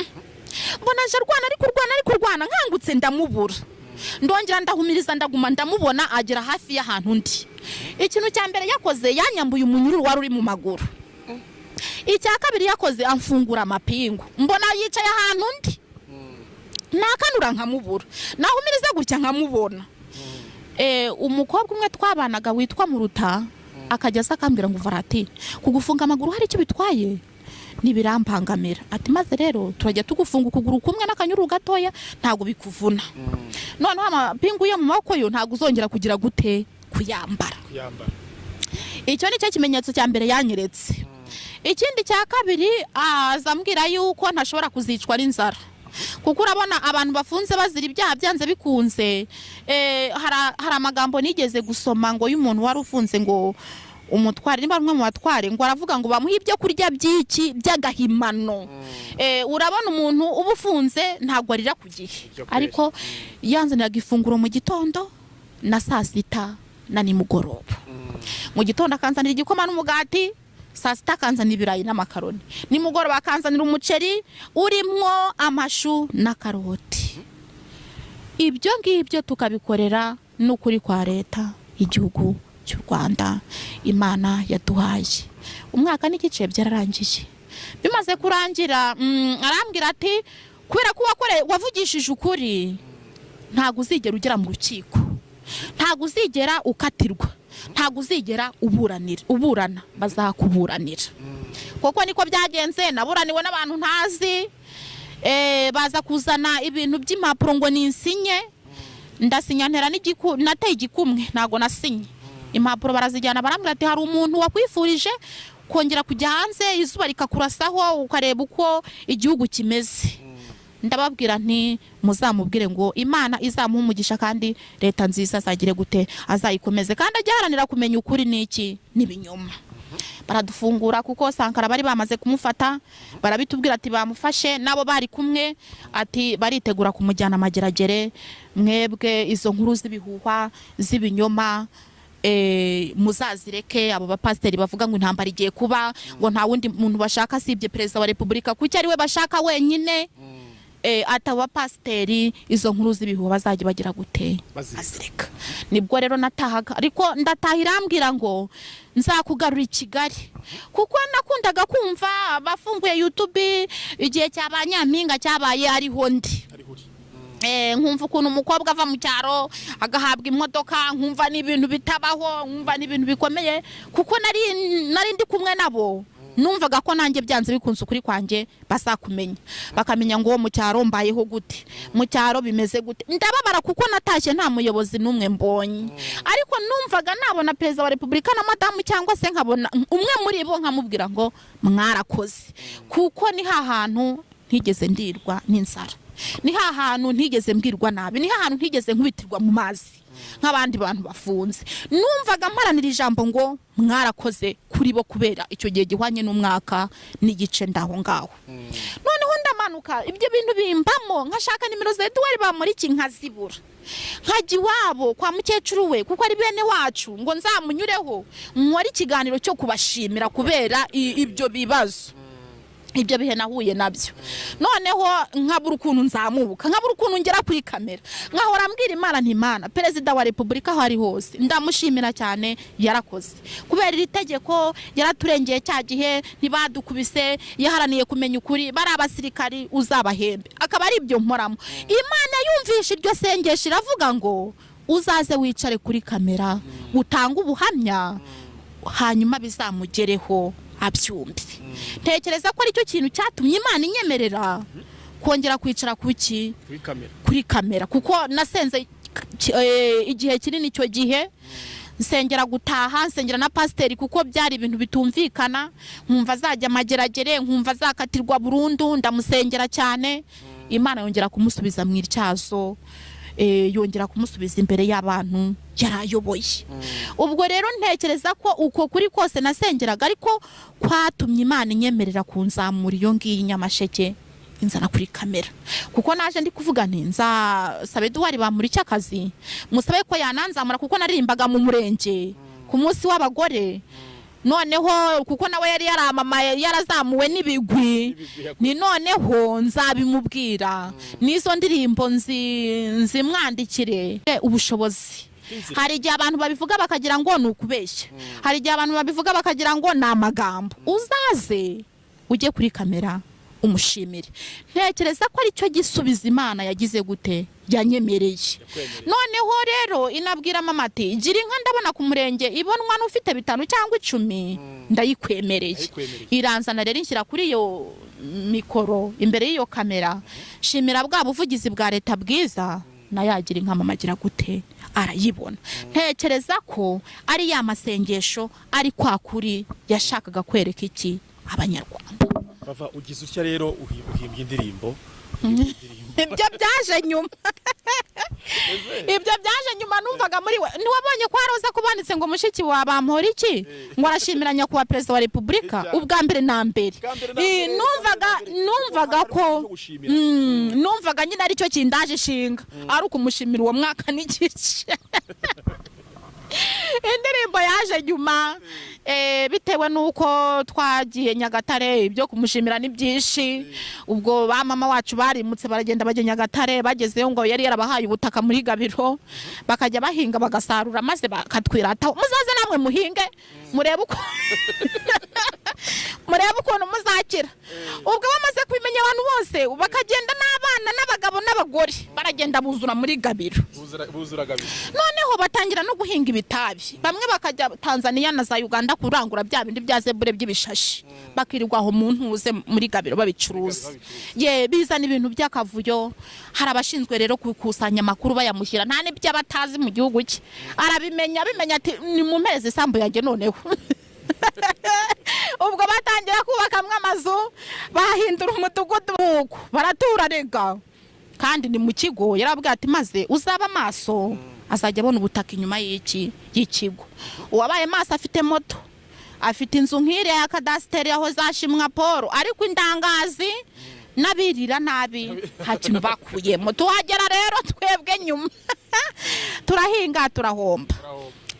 mbona aje arwana, ari kurwana, ari kurwana. Nkangutse ndamubura, ndongera ndahumiriza, ndaguma ndamubona, agera hafi y'ahantu ndi. Ikintu cya mbere yakoze, yanyambuye umunyururu wari uri mu maguru. Icya kabiri yakoze, amfungura amapingu. Mbona yicaye ahantu ndi, nakanura nkamubura, nahumiriza gutya nkamubona. Umukobwa umwe twabanaga witwa Muruta akajya aza akambwira ngo: "Varati, kugufunga amaguru hari icyo bitwaye?" "Ntibirambangamira." Ati: "Maze rero turajya tugufunga ukuguru kumwe n'akanyururu gatoya, ntabwo bikuvuna. Noneho amapingu yo mu maboko yo ntabwo uzongera kugira gute, kuyambara." Kuyambara. Icyo ni cyo kimenyetso cya mbere yanyeretse. Ikindi cya kabiri, aza ambwira yuko ntashobora kuzicwa n'inzara, kuko urabona abantu bafunze bazira ibyaha, byanze bikunze hari amagambo nigeze gusoma ngo y'umuntu wari ufunze, ngo umutware, niba ari umwe mu batware, ngo aravuga ngo bamuhe ibyo kurya by'iki, by'agahimano. Urabona umuntu uba ufunze ntabwo arira ku gihe. Ibyo kwezi. Ariko yanzaniraga ifunguro mu gitondo na saa sita na nimugoroba. Mu gitondo akanzanira igikoma n'umugati, saa sita akanzanira ibirayi n'amakaroni, nimugoroba akanzanira umuceri urimwo amashu na karoti. Ibyo ngibyo tukabikorera n'ukuri kwa leta y'igihugu cy'u Rwanda Imana yaduhaye. Umwaka n'igice byararangiye. Bimaze kurangira, arambwira ati: "Kubera ko wavugishije ukuri, ntabwo uzigera ugera mu rukiko, ntabwo uzigera ukatirwa, ntabwo uzigera uburanira, uburana bazakuburanira." Kuko niko byagenze, naburaniwe n'abantu ntazi. Baza kuzana ibintu by'impapuro ngo ninsinye, ndasinya, ntera n'igiku, nateye igikumwe, ntabwo nasinye. Impapuro barazijyana, barambwira ati: "Hari umuntu wakwifurije Kongera kujya hanze, izuba rikakurasaho, ukareba uko igihugu kimeze. Ndababwira nti: "Muzamubwire ngo Imana izamuha umugisha, kandi leta nziza azagire gute, azayikomeze, kandi ajye aharanira kumenya ukuri n'iki n'ibinyoma." Baradufungura kuko Sankara bari bamaze kumufata. Barabitubwira ati: "Bamufashe nabo bari kumwe," ati: "baritegura kumujyana Mageragere. Mwebwe izo nkuru z'ibihuha z'ibinyoma muzazireke. Abo bapasiteri bavuga ngo intambara igiye kuba, ngo nta wundi muntu bashaka asibye Perezida wa Repubulika, kuki ari we bashaka wenyine?" Ati: "Abo bapasiteri, izo nkuru z'ibihuha bazajya bagira gute?" Bazireka. Bazireka. Nibwo rero natahaga, ariko ndataha irambwira ngo nzakugarura i Kigali, kuko nakundaga kumva abafunguye YouTube igihe cya ba Nyampinga cyabaye ariho ndi. Nkumva ukuntu umukobwa ava mu cyaro agahabwa imodoka, nkumva ni ibintu bitabaho, nkumva ni ibintu bikomeye, kuko nari ndi kumwe nabo. Numvaga ko nanjye byanze bikunze ukuri kwanjye bazakumenya, bakamenya ngo mu cyaro mbayeho gute, mu cyaro bimeze gute. Ndababara kuko natashye nta muyobozi n'umwe mbonye, ariko numvaga nabona Perezida wa Repubulika na madamu, cyangwa se nkabona umwe muri bo, nkamubwira ngo mwarakoze, kuko ni hantu ntigeze ndirwa n'inzara, ni hantu ntigeze mbwirwa nabi, ni hantu ntigeze nkubitirwa mu mazi nk'abandi bantu bafunze. Numvaga mparanira ijambo ngo mwarakoze kuri bo, kubera icyo gihe gihwanye n'umwaka n'igice ndaho ngaho. Noneho ndamanuka, ibyo bintu bimbamo, nkashaka nimero za Eduwari Bamporiki nkazibura, nkajya iwabo kwa mukecuru we, kuko ari bene wacu, ngo nzamunyureho nkore ikiganiro cyo kubashimira kubera ibyo bibazo, ibyo bihe nahuye nabyo. Noneho nkabura ukuntu nzamuka, nkabura ukuntu ngera kuri kamera, nkahora mbwira Imana nti: "Imana, Perezida wa Repubulika aho ari hose ndamushimira cyane, yarakoze kubera iri tegeko, yaraturengeye cya gihe ntibadukubise, yaharaniye kumenya ukuri, bari abasirikari uzabahembe." Akaba ari ibyo mporamo. Imana yumvishe iryo sengesho, iravuga ngo: "Uzaze wicare kuri kamera utange ubuhamya, hanyuma bizamugereho abyumve." Ntekereza ko aricyo kintu cyatumye Imana inyemerera kongera kwicara ku ki? Kuri kamera. Kuri kamera, kuko nasenze igihe kinini icyo gihe, nsengera gutaha, nsengera na pasiteri, kuko byari ibintu bitumvikana. Nkumva azajya Amageragere, nkumva azakatirwa burundu. Ndamusengera cyane, Imana yongera kumusubiza mu ityazo, yongera kumusubiza imbere y'abantu yari ayoboye. Ubwo rero ntekereza ko uko kuri kose nasengeraga, ariko kwatumye Imana inyemerera kunzamura iyo ngiyi i Nyamasheke, inzana kuri kamera, kuko naje ndi kuvuga nti: "Nzasaba Eduwari Bamporiki akazi, musabe ko yananzamura," kuko naririmbaga mu murenge ku munsi w'abagore. Noneho kuko nawe yari yaramamaye, yarazamuwe n'ibigwi, ni noneho nzabimubwira n'izo ndirimbo nzimwandikire. Ubushobozi, hari igihe abantu babivuga bakagira ngo ni ukubeshya, hari igihe abantu babivuga bakagira ngo ni amagambo. Uzaze ujye kuri kamera umushimire. Ntekereza ko aricyo gisubizo Imana yagize gute, yanyemereye. Noneho rero inabwira mama ati: "Gira inka, ndabona ku murenge ibonwa n'ufite 5 cyangwa 10, ndayikwemereye." Ndayikwemereye. Iranzana rero, inshyira kuri iyo mikoro, imbere y'iyo kamera, shimira bwa buvugizi bwa leta bwiza, nayagira inka mama agira gute, arayibona. Ntekereza ko ari ya masengesho, ari kwa kuri yashakaga kwereka iki, Abanyarwanda. Bava ugize utya rero uhimbye indirimbo. Ibyo byaje nyuma, ibyo byaje nyuma. Numvaga muri we, ntiwabonye ko haroza kubanditse ngo mushiki wa Bamporiki ngo arashimira Nyakubahwa Perezida wa Repubulika? Ubwa mbere na mbere Bwa mbere na mbere, numvaga bwa mbere na mbere. Numvaga Kuko ko hari uburyo gushimira. Numvaga nyine aricyo kindaje ishinga, ari ukumushimira uwo mwaka n'igice. Indirimbo yaje nyuma, bitewe n'uko twagiye Nyagatare. Ibyo kumushimira ni byinshi. Ubwo ba mama wacu barimutse, baragenda bajya Nyagatare. Bagezeyo ngo yari yarabahaye ubutaka muri Gabiro, bakajya bahinga bagasarura, maze bakatwirataho: "Muzaze namwe muhinge, murebe ukuntu muzakira." Ubwo bamaze kubimenya, abantu bose bakagenda, n'abana n'abagabo n'abagore, baragenda buzura muri Gabiro. Buzura Gabiro. Noneho batangira no guhinga ibitabi. Bamwe bakajya Tanzania na za Uganda kurangura bya bindi bya zebure by'ibishashi, bakirirwa aho mu ntuze muri Gabiro babicuruza. Ye, bizana ibintu by'akavuyo. Hari abashinzwe rero gukusanya amakuru, bayamushyira, nta n'ibyo aba atazi mu gihugu cye, arabimenya. Abimenya ati: "Ni mu mezi isambu yanjye." Noneho Ubwo batangira kubakamwo amazu, bahindura umudugudu, uko baratura rega, kandi ni mu kigo. Yarabwiye ati: "Maze uzaba amaso azajya abona ubutaka inyuma y'iki y'ikigo." Uwabaye maso afite moto, afite inzu nk'iriya ya kadasiteri aho zashimwa Paul, ariko indangazi n'abirira nabi nta kintu bakuyemo. Tuhagera rero twebwe nyuma, turahinga, turahomba.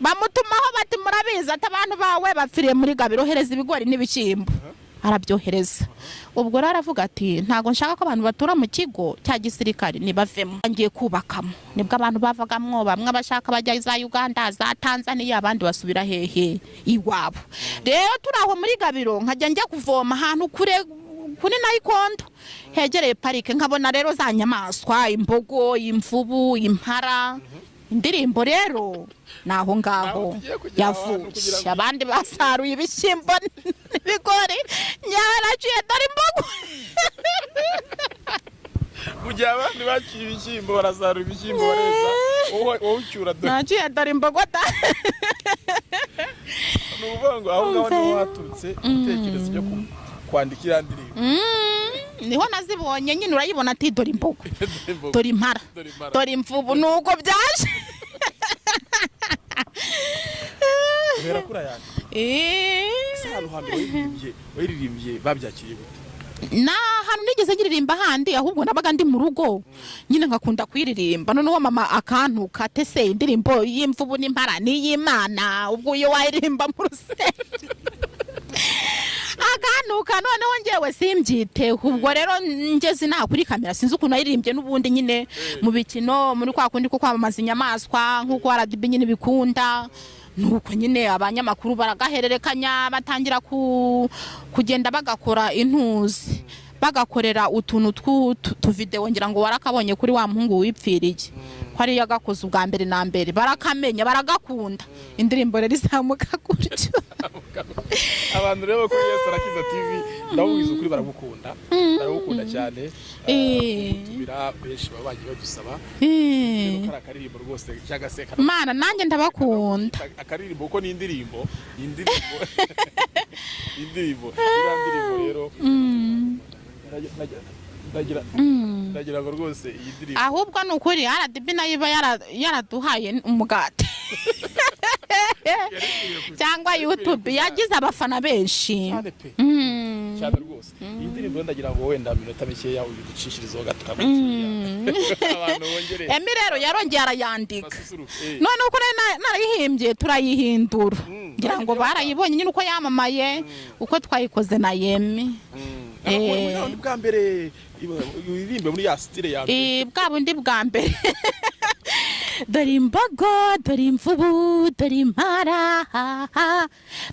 Bamutumaho bati: "Murabizi," ati, "abantu bawe bapfiriye muri Gabiro, ohereza ibigori n'ibishyimbo." Arabyohereza. Ubwo rero aravuga ati: "Ntabwo nshaka ko abantu batura mu kigo cya gisirikare, nibavemo, ngiye kubakamo." Nibwo abantu bavagamwo, bamwe bashaka bajya za Uganda, za Tanzania, abandi basubira hehe? Iwabo. Rero turi aho muri Gabiro, nkajya njya kuvoma ahantu kure kuri nayikondo hegereye parike, nkabona rero za nyamaswa: imbogo, imvubu, impara. Indirimbo rero ni aho ngaho Aho tugiye kugera aho hantu yavuye. Kugira ngo- Abandi basaruye ibishyimbo n'ibigori, nyaraciye dore imbogo. Mu gihe abandi baciye ibishyimbo, barasarura ibishyimbo, bareza, wowe ucyura dore Naciye dore imbogo da. Ni ukuvuga ngo aho ngaho niho haturutse ibitekerezo byo kwandika iriya ndirimbo? Niho nazibonye nyine. Urayibona ati: "Dore imbogo, Dore imbogo. dore impara, Dore impara. dore imvubu." Nuko byaje. Uhera kuri ayandi. Ese ahantu hambere wayiririmbye babyakiriye gute? Nta hantu nigeze ngiririmba handi, ahubwo nabaga ndi mu rugo nyine ngakunda kuyiririmba. Noneho mama akantuka ate: "Se indirimbo y'imvubu n'impara n'iy'Imana, ubwo iyo wayiririmba mu rusengero?" Akantuka. Noneho ngewe simbyiteho. Ubwo rero ngeze inaha kuri kamera, sinzi ukuntu nayiririmbye n'ubundi nyine mu bikino, muri kwa kundi ko kwamamaza inyamaswa nk'uko RDB nyine bikunda. Nuko nyine abanyamakuru baragahererekanya, batangira kugenda bagakora intuzi, bagakorera utuntu tw'utuvidewo. Ngira ngo warakabonye kuri wa muhungu wipfiriye, ko ariyo yagakoze ubwa mbere na mbere, barakamenya, baragakunda. Indirimbo rero izamuka gutyo. Abantu rero kuri Yesu Arakiza TV, ndabubwiza ukuri, baragukunda, baragukunda cyane. Tumira benshi baba bagiye badusaba rero kari akaririmbo rwose cyangwa se Mana, nanjye ndabakunda. Akaririmbo kuko ni indirimbo, ni indirimbo, ni indirimbo. Iriya ndirimbo rero ndagira ngo rwose iyi ndirimbo Ahubwo ni ukuri RDB nayo iba yaraduhaye umugati, cyangwa YouTube yagize abafana benshi. Cyane pe. Cyane rwose. Iyi ndirimbo ndagira ngo wenda minota mikeya uyiducishirizeho gato kagufiya, abantu bongere Emi rero yarongeye arayandika. basusuruke. None uko nari narayihimbye turayihindura. Ngira ngo barayibonye nyine uko yamamaye, uko twayikoze na Yemi. Ni bwa mbere uririmbe muri ya style ya mbere. Bwa bundi bwa mbere: dore imbogo, dore imvubu, dore impara,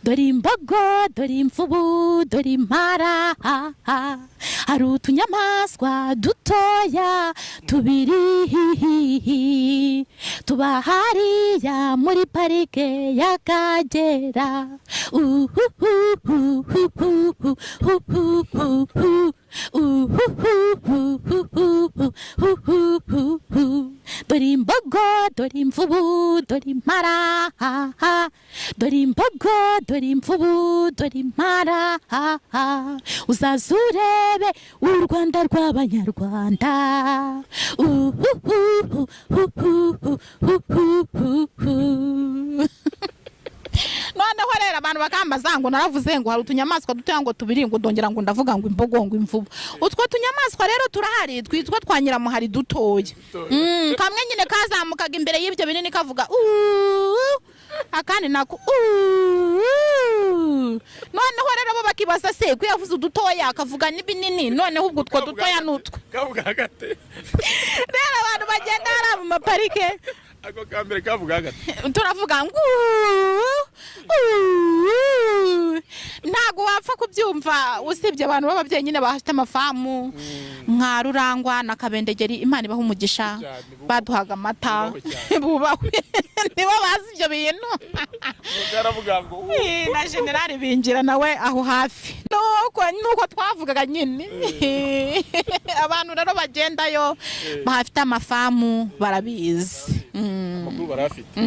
dore imbogo, dore imvubu, dore impara, hari utunyamaswa dutoya tubiri tuba hariya muri parike y'Akagera. Uhuhuhuhuhuhuhuhu. Uhuhuhuhuhuhuhu. Dore imbogo, dore imvubu, dore impara, dore imbogo, dore imvubu, dore impara, uzaze urebe u Rwanda rw'Abanyarwanda. Uhuhuhuhuhuhuhu. Noneho rero abantu bakambaza ngo naravuze ngo hari utunyamaswa dutoya ngo tubiri, ngo ndongera ngo ndavuga ngo imbogo, ngo imvubu. Utwo tunyamaswa rero turahari, twitwa twa nyiramuhari dutoya. Kamwe nyine kazamukaga imbere y'ibyo binini kavuga uuu, akandi nako uuu. Noneho rero bo bakibaza se ko yavuze udutoya akavuga n'ibinini, noneho ubwo utwo dutoya ni utwo. Kavuga hagati. Rero abantu bagenda hariya mu maparike. Ako ka mbere kavuga hagati. Turavuga ngo uuu, uuu. Ntabwo wapfa kubyumva usibye abantu b'ababyeyi nyine bafite amafamu nka Rurangwa na Kabendegeri, Imana ibaha umugisha. Cyane, bubahwe. Baduhaga amata. Bubahwe cyane. Bubahwe, nibo bazi ibyo bintu. Karavuga ngo "Uh." Na generali bingira nawe aho hafi, nuko twavugaga nyine. Abantu rero bagendayo bahafite amafamu barabizi. Amakuru barayafite.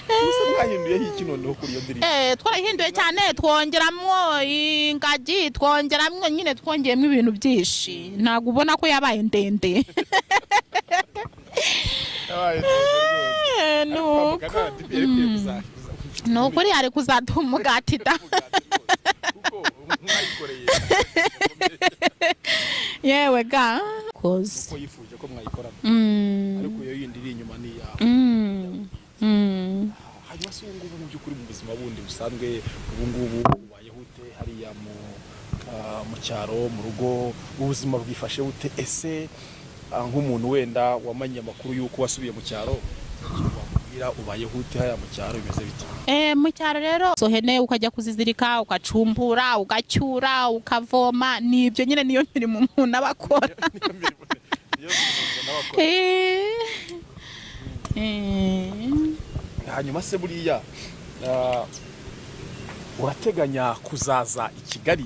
Ubuse mwahinduyeho iki noneho kuri iyo ndirimbo? Twarahinduye cyane, twongeramwo ingagi, twongeramwo nyine, twongeyemo ibintu byinshi. Ntabwo ubona ko yabaye ndende? Nuko ni ukuri ari kuzaduha umugati da. Mwayikoreye. Yewe ga koze. Kuko yifuje ko mwayikorana, ariko iyo yindi iri inyuma ni iyawe. Hanyuma se ubu ngubu, mu by'ukuri, mu buzima bundi busanzwe, ubu ngubu ubayeho ute hariya mu cyaro, mu rugo, ubuzima bwifashe bute? Ese nk'umuntu wenda wamanye amakuru y'uko wasubiye mu cyaro, ikintu wamubwira, ubayeho ute hariya mu cyaro, bimeze bite? Mu cyaro rero, izo hene ukajya kuzizirika, ugacumbura, ugacyura, ukavoma, ni ibyo nyine, niyo mirimo umuntu aba akora. Hanyuma se buriya urateganya kuzaza i Kigali?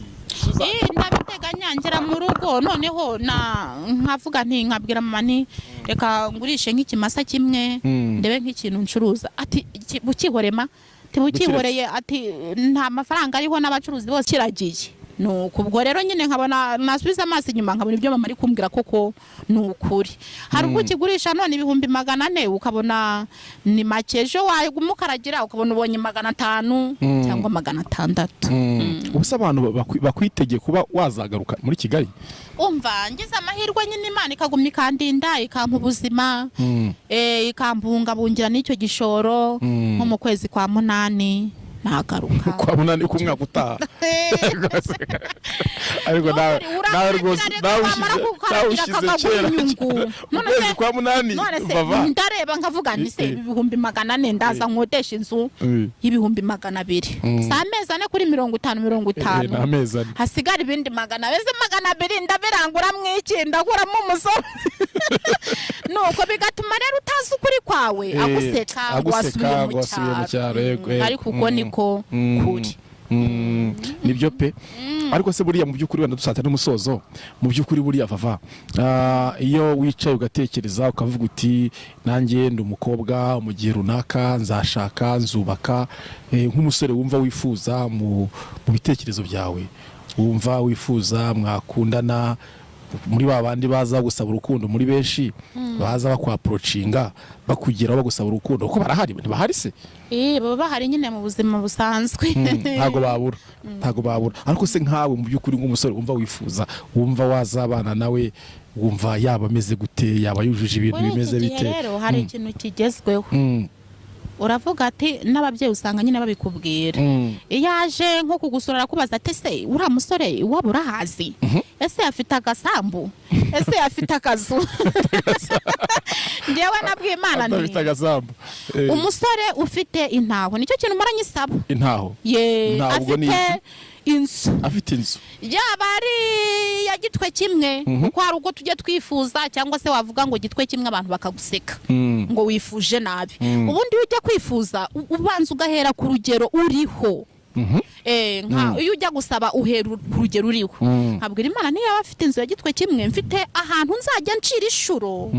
Ndabiteganya, ngera mu rugo noneho na nkavuga nti, nkabwira mama nti: "Reka ngurishe nk'ikimasa kimwe, ndebe nk'ikintu ncuruza." Ati: "Bukihorema." Ati: "Bukihoreye." Ati: "Nta mafaranga ariho, n'abacuruzi bose kiragiye." Nuko ubwo rero nyine nkabona nasubiza amaso inyuma, nkabona ibyo mama ari kumbwira koko ni ukuri. Hari ubwo ukigurisha none 400,000 ukabona ni make, ejo waguma ukaragira ukabona ubonye 500 cyangwa 600. Ubu se abantu bakwitegeye kuba wazagaruka muri Kigali? Umva, ngize amahirwe nyine, Imana ikagumya ikandinda, ikampa ubuzima, ikambungabungira n'icyo gishoro, nko mu kwezi kwa munani nagaruka. Kwa munani k'umwaka utaha? Ariko nawe rwose nawe ushyize kera mu kwezi kwa munani. None se bava ndareba nkavuga nti: "Se 400,000 ndaza nkodesha inzu y'200,000, si amezi ane kuri 50 mirongo Ni itanu amezi ane. Hasigara ibindi 200. 200 ndabiranguramo iki? Ndakuramo umusoro?" Nuko bigatuma rero utazi ukuri kwawe, aguseka ngo aguseka wasubiye ngo wasubiye mu cyaro, yego, yego. Ariko uko niko kuri. Nibyo pe. Ariko se buriya mu by'ukuri, wenda dusatira n'umusozo, mu by'ukuri buriya Vava, iyo wicaye ugatekereza ukavuga uti: "Nanjye ndi umukobwa, mu gihe runaka nzashaka, nzubaka," nk'umusore wumva wifuza mu bitekerezo byawe, wumva wifuza mwakundana, muri ba bandi baza gusaba urukundo muri benshi, baza bakwapproachinga, bakugeraho bagusaba urukundo, kuko barahari, ntibahari se? Baba bahari nyine mu buzima busanzwe. Ntago babura, ntago babura. Ariko se nkawe mu by'ukuri, nk'umusore wumva wifuza, wumva wazabana nawe, wumva yaba ameze gute, yaba yujuje ibintu Muri bimeze iki gihe bite? rero hari ikintu kigezweho. Uravuga ati n'ababyeyi usanga nyine babikubwira. Iyo aje nko kugusura, arakubaza ati: "Ese uriya musore iwabo urahazi? Ese afite agasambu? Ese afite akazu?" Ngewe nabwiye Imana Adafite nti agasambu. Umusore ufite intaho, nicyo kintu mpora nyisaba. Intaho? Ye. Intaho ubwo ni Afite inzu. Afite inzu. Yaba ari iya gitwe kimwe, kuko hari ubwo tujya twifuza, cyangwa se wavuga ngo gitwe kimwe abantu bakaguseka ngo wifuje nabi. Ubundi iyo ujya kwifuza, ubanza ugahera ku rugero uriho. Nka iyo ujya gusaba uhera ku rugero uriho. Nkabwira Imana, niyo yaba afite inzu ya gitwe kimwe, mfite ahantu nzajya ncira inshuro,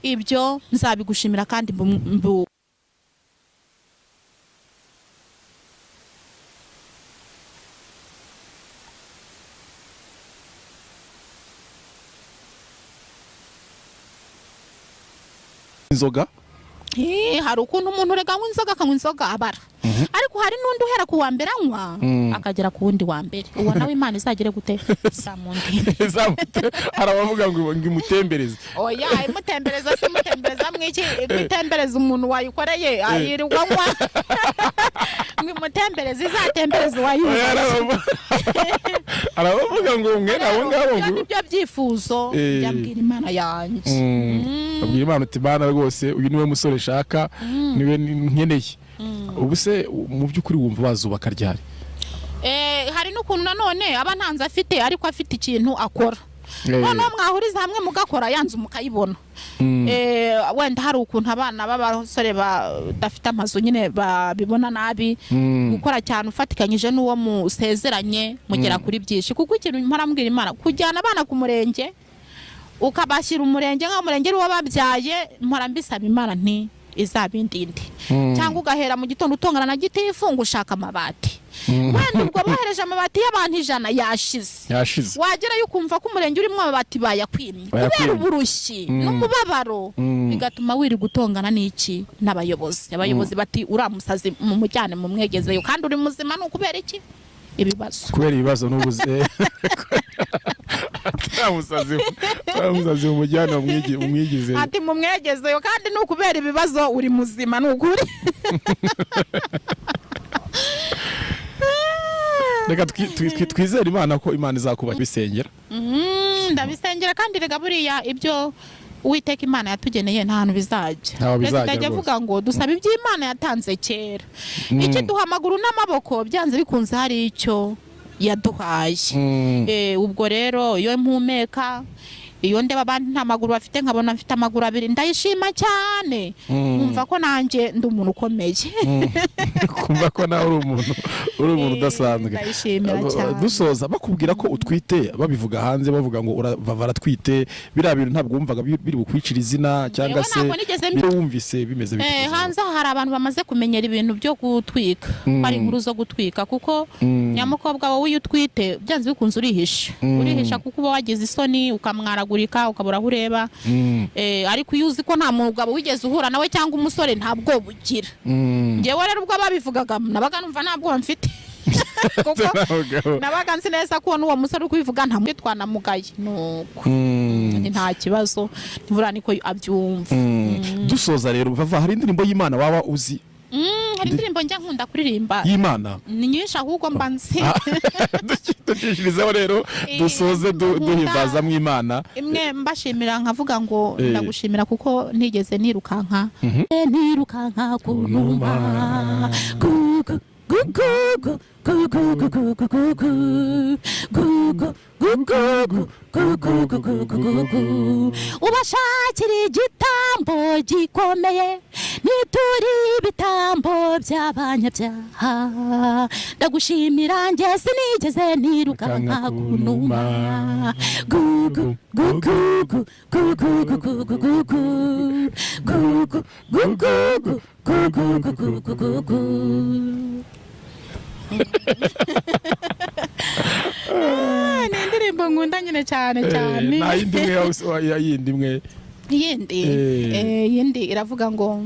ibyo nzabigushimira kandi mbu Inzoga. Hari ukuntu umuntu urega anywa inzoga, akanywa inzoga abara, ariko hari n'undi uhera ku wa mbere anywa akagera ku wundi wa mbere. Uwo nawe Imana izagere gute? Izamundinde. Hari abavuga ngo imutembereze. Oya, imutembereza se imutembereza mwiki? Imutembereza umuntu wayikoreye ayirirwa anywa, ngo imutembereze? Izatembereze Oya, uwayubatse. Hari abavuga ngo mwene abo ngabo Ibyo ngo nibyo byifuzo byabwira Imana yanjye. Abwira Imana uti: "Imana rwose, uyu niwe musore nshaka, niwe nkeneye." Ubu se mu by'ukuri wumva wazubaka ryari? Hari n'ukuntu nanone aba nta nzu afite, ariko afite ikintu akora, noneho mwahuriza hamwe mugakora ya nzu mukayibona. Wenda hari ukuntu abana b'abasore badafite amazu nyine babibona nabi. Gukora cyane ufatikanyije n'uwo musezeranye mugera kuri byinshi, kuko ikintu mpora mbwira Imana, kujyana abana ku murenge ukabashyira umurenge nk'aho umurenge ari uwo babyaye, mpora mbisaba Imana nti Izabindinde. Cyangwa ugahera mu gitondo utongana na gitifu ngo ushaka amabati. Wenda ubwo bohereje amabati y'abantu 100 yashize. Yashize. Wagerayo ukumva ko umurenge urimo amabati bayakwimye kubera Bayakwimye. uburushyi n'umubabaro, bigatuma wirirwa utongana n'iki? N'abayobozi. Abayobozi bati: "Uriya musazi mumujyane mumwegezeyo." Kandi uri muzima. Ni ukubera iki? Ibibazo. Kubera ibibazo n'ubuze. Nta musazi umujyana umwigize. Ati: "Mumwegezeyo." Kandi ni ukubera ibibazo, uri muzima, ni ukuri. Reka twizere Imana ko Imana izakuba bisengera. Ndabisengera kandi rega buriya ibyo Uwiteka Imana yatugeneye nta hantu bizajya. Ntaho bizajya. Perezida ajya Rwose. avuga ngo dusaba ibyo Imana yatanze kera. Ikiduha amaguru n'amaboko, byanze bikunze hari icyo yaduhaye. Ubwo rero iyo mpumeka, iyo ndeba abandi nta maguru bafite, nkabona mfite amaguru abiri, ndayishima cyane. Nkumva ko nanjye ndi umuntu ukomeye. Kumva ko nawe uri umuntu udasanzwe. Ndayishimira cyane. Dusoza, bakubwira ko utwite, babivuga hanze, bavuga ngo baratwite, biriya bintu ntabwo wumvaga biri bukwicira izina cyangwa Yewe, se ntabwo nigeze wumvise bimeze bite? Hanze aha hari abantu bamaze kumenyera ibintu byo gutwika, ko ari inkuru zo gutwika, kuko nyamukobwa wowe iyo utwite byanze bikunze urihisha. Urihisha kuko uba wagize isoni, ukamwaragurika, ukabura aho ureba. Ariko iyo uzi ko nta mugabo wigeze uhura nawe cyangwa umusore, nta bwoba ugira. Njyewe rero ubwo babivugaga nabaga numva nta bwoba mfite, kuko nabaga nzi neza ko n'uwo musore uri kubivuga nta twanamugaye, nuko nta kibazo nibura niko abyumva. Dusoza rero, Vava, hari indirimbo y'Imana waba uzi? Hari indirimbo njya nkunda kuririmba. Y'Imana? Ni nyinshi ahubwo mba nzi. Ducishirizeho rero, dusoze duhimbaza mu Imana. Imwe mbashimira, nkavuga ngo ndagushimira kuko ntigeze nirukanka, nirukanka ku numa, kuko gugu gugu gugu gugu gugu gugu gugu gugu gugu gugu. Ubashakira igitambo gikomeye, nituri ibitambo by'abanyabyaha. Ndagushimira njye sinigeze nirukanka ku numa, gugu gugu gugu gugu gugu gugu gugu gugu gugu gugu gugu. Ni indirimbo nkunda nyine cyane cyane. Nta yindi imwe yindi imwe? Yindi? Yindi iravuga ngo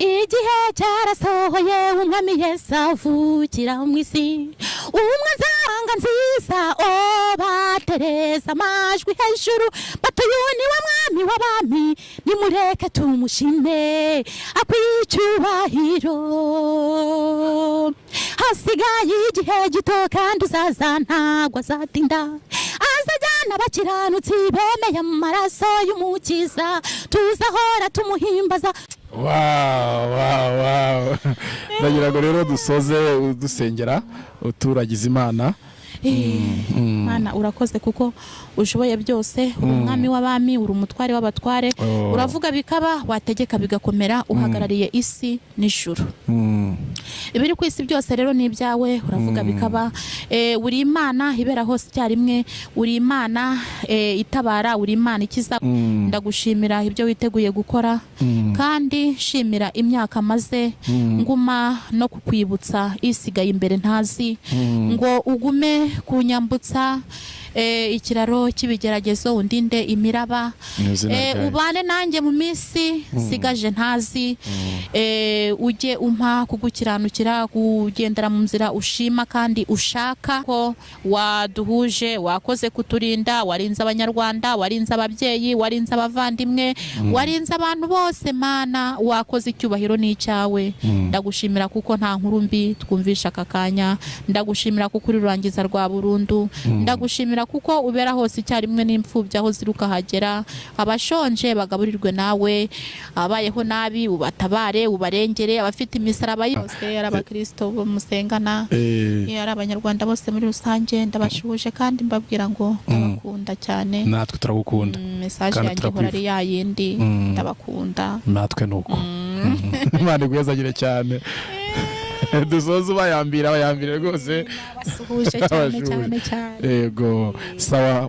igihe cyarasohoye, Umwami Yesu avukira mu isi. Umwe nzanga nziza o batereza amajwi hejuru, batuyu ni we mwami w'abami, nimureke tumushime, akwiye icyubahiro. Hasigaye igihe gito kandi uzaza ntabwo azatinda, azajyana abakiranutsi bemeye amaraso y'Umukiza, tuzahora tumuhimbaza. Wow, ndagira ngo rero dusoze dusengera, uturagiza Imana. Mana, urakoze kuko ushoboye byose, uri Umwami w'abami, uri Umutware w'abatware. Oh. Uravuga bikaba, wategeka bigakomera, uhagarariye isi n'ijuru. Ibiri ku isi byose rero ni ibyawe, uravuga bikaba. Uri Imana ibera hose icyarimwe, uri Imana itabara, uri Imana ikiza. Ndagushimira ibyo witeguye gukora, kandi nshimira imyaka maze nguma no kukwibutsa isigaye imbere ntazi, ngo ugume kunyambutsa ikiraro cy'ibigeragezo, undinde imiraba. Mu izina rya Yesu. Ubane nanjye mu minsi nsigaje ntazi. Ujye umpa kugukiranukira, kugendera mu nzira ushima kandi ushaka ko waduhuje. Wakoze kuturinda, warinze Abanyarwanda, warinze ababyeyi, warinze abavandimwe, warinze abantu bose. Mana, wakoze, icyubahiro ni icyawe. Ndagushimira kuko nta nkuru mbi twumvisha aka kanya. Ndagushimira kuko uri rurangiza rwa burundu. Ndagushimira kuko ubera hose icyarimwe, n'imfubyi aho ziri ukahagera, abashonje bagaburirwe nawe, abayeho nabi ubatabare, ubarengere, abafite imisaraba yose, ari abakristo bo musengana, ari Abanyarwanda bose muri rusange, ndabashuhuje kandi mbabwira ngo ndabakunda cyane. Natwe turagukunda. Message Kandi yanjye ihora ari ya yindi: ndabakunda. Natwe ni uko. Imana iguhezagire cyane. Dusoze ubayambira, bayambire rwose. Basuhuje cyane cyane cyane. Yego, sawa.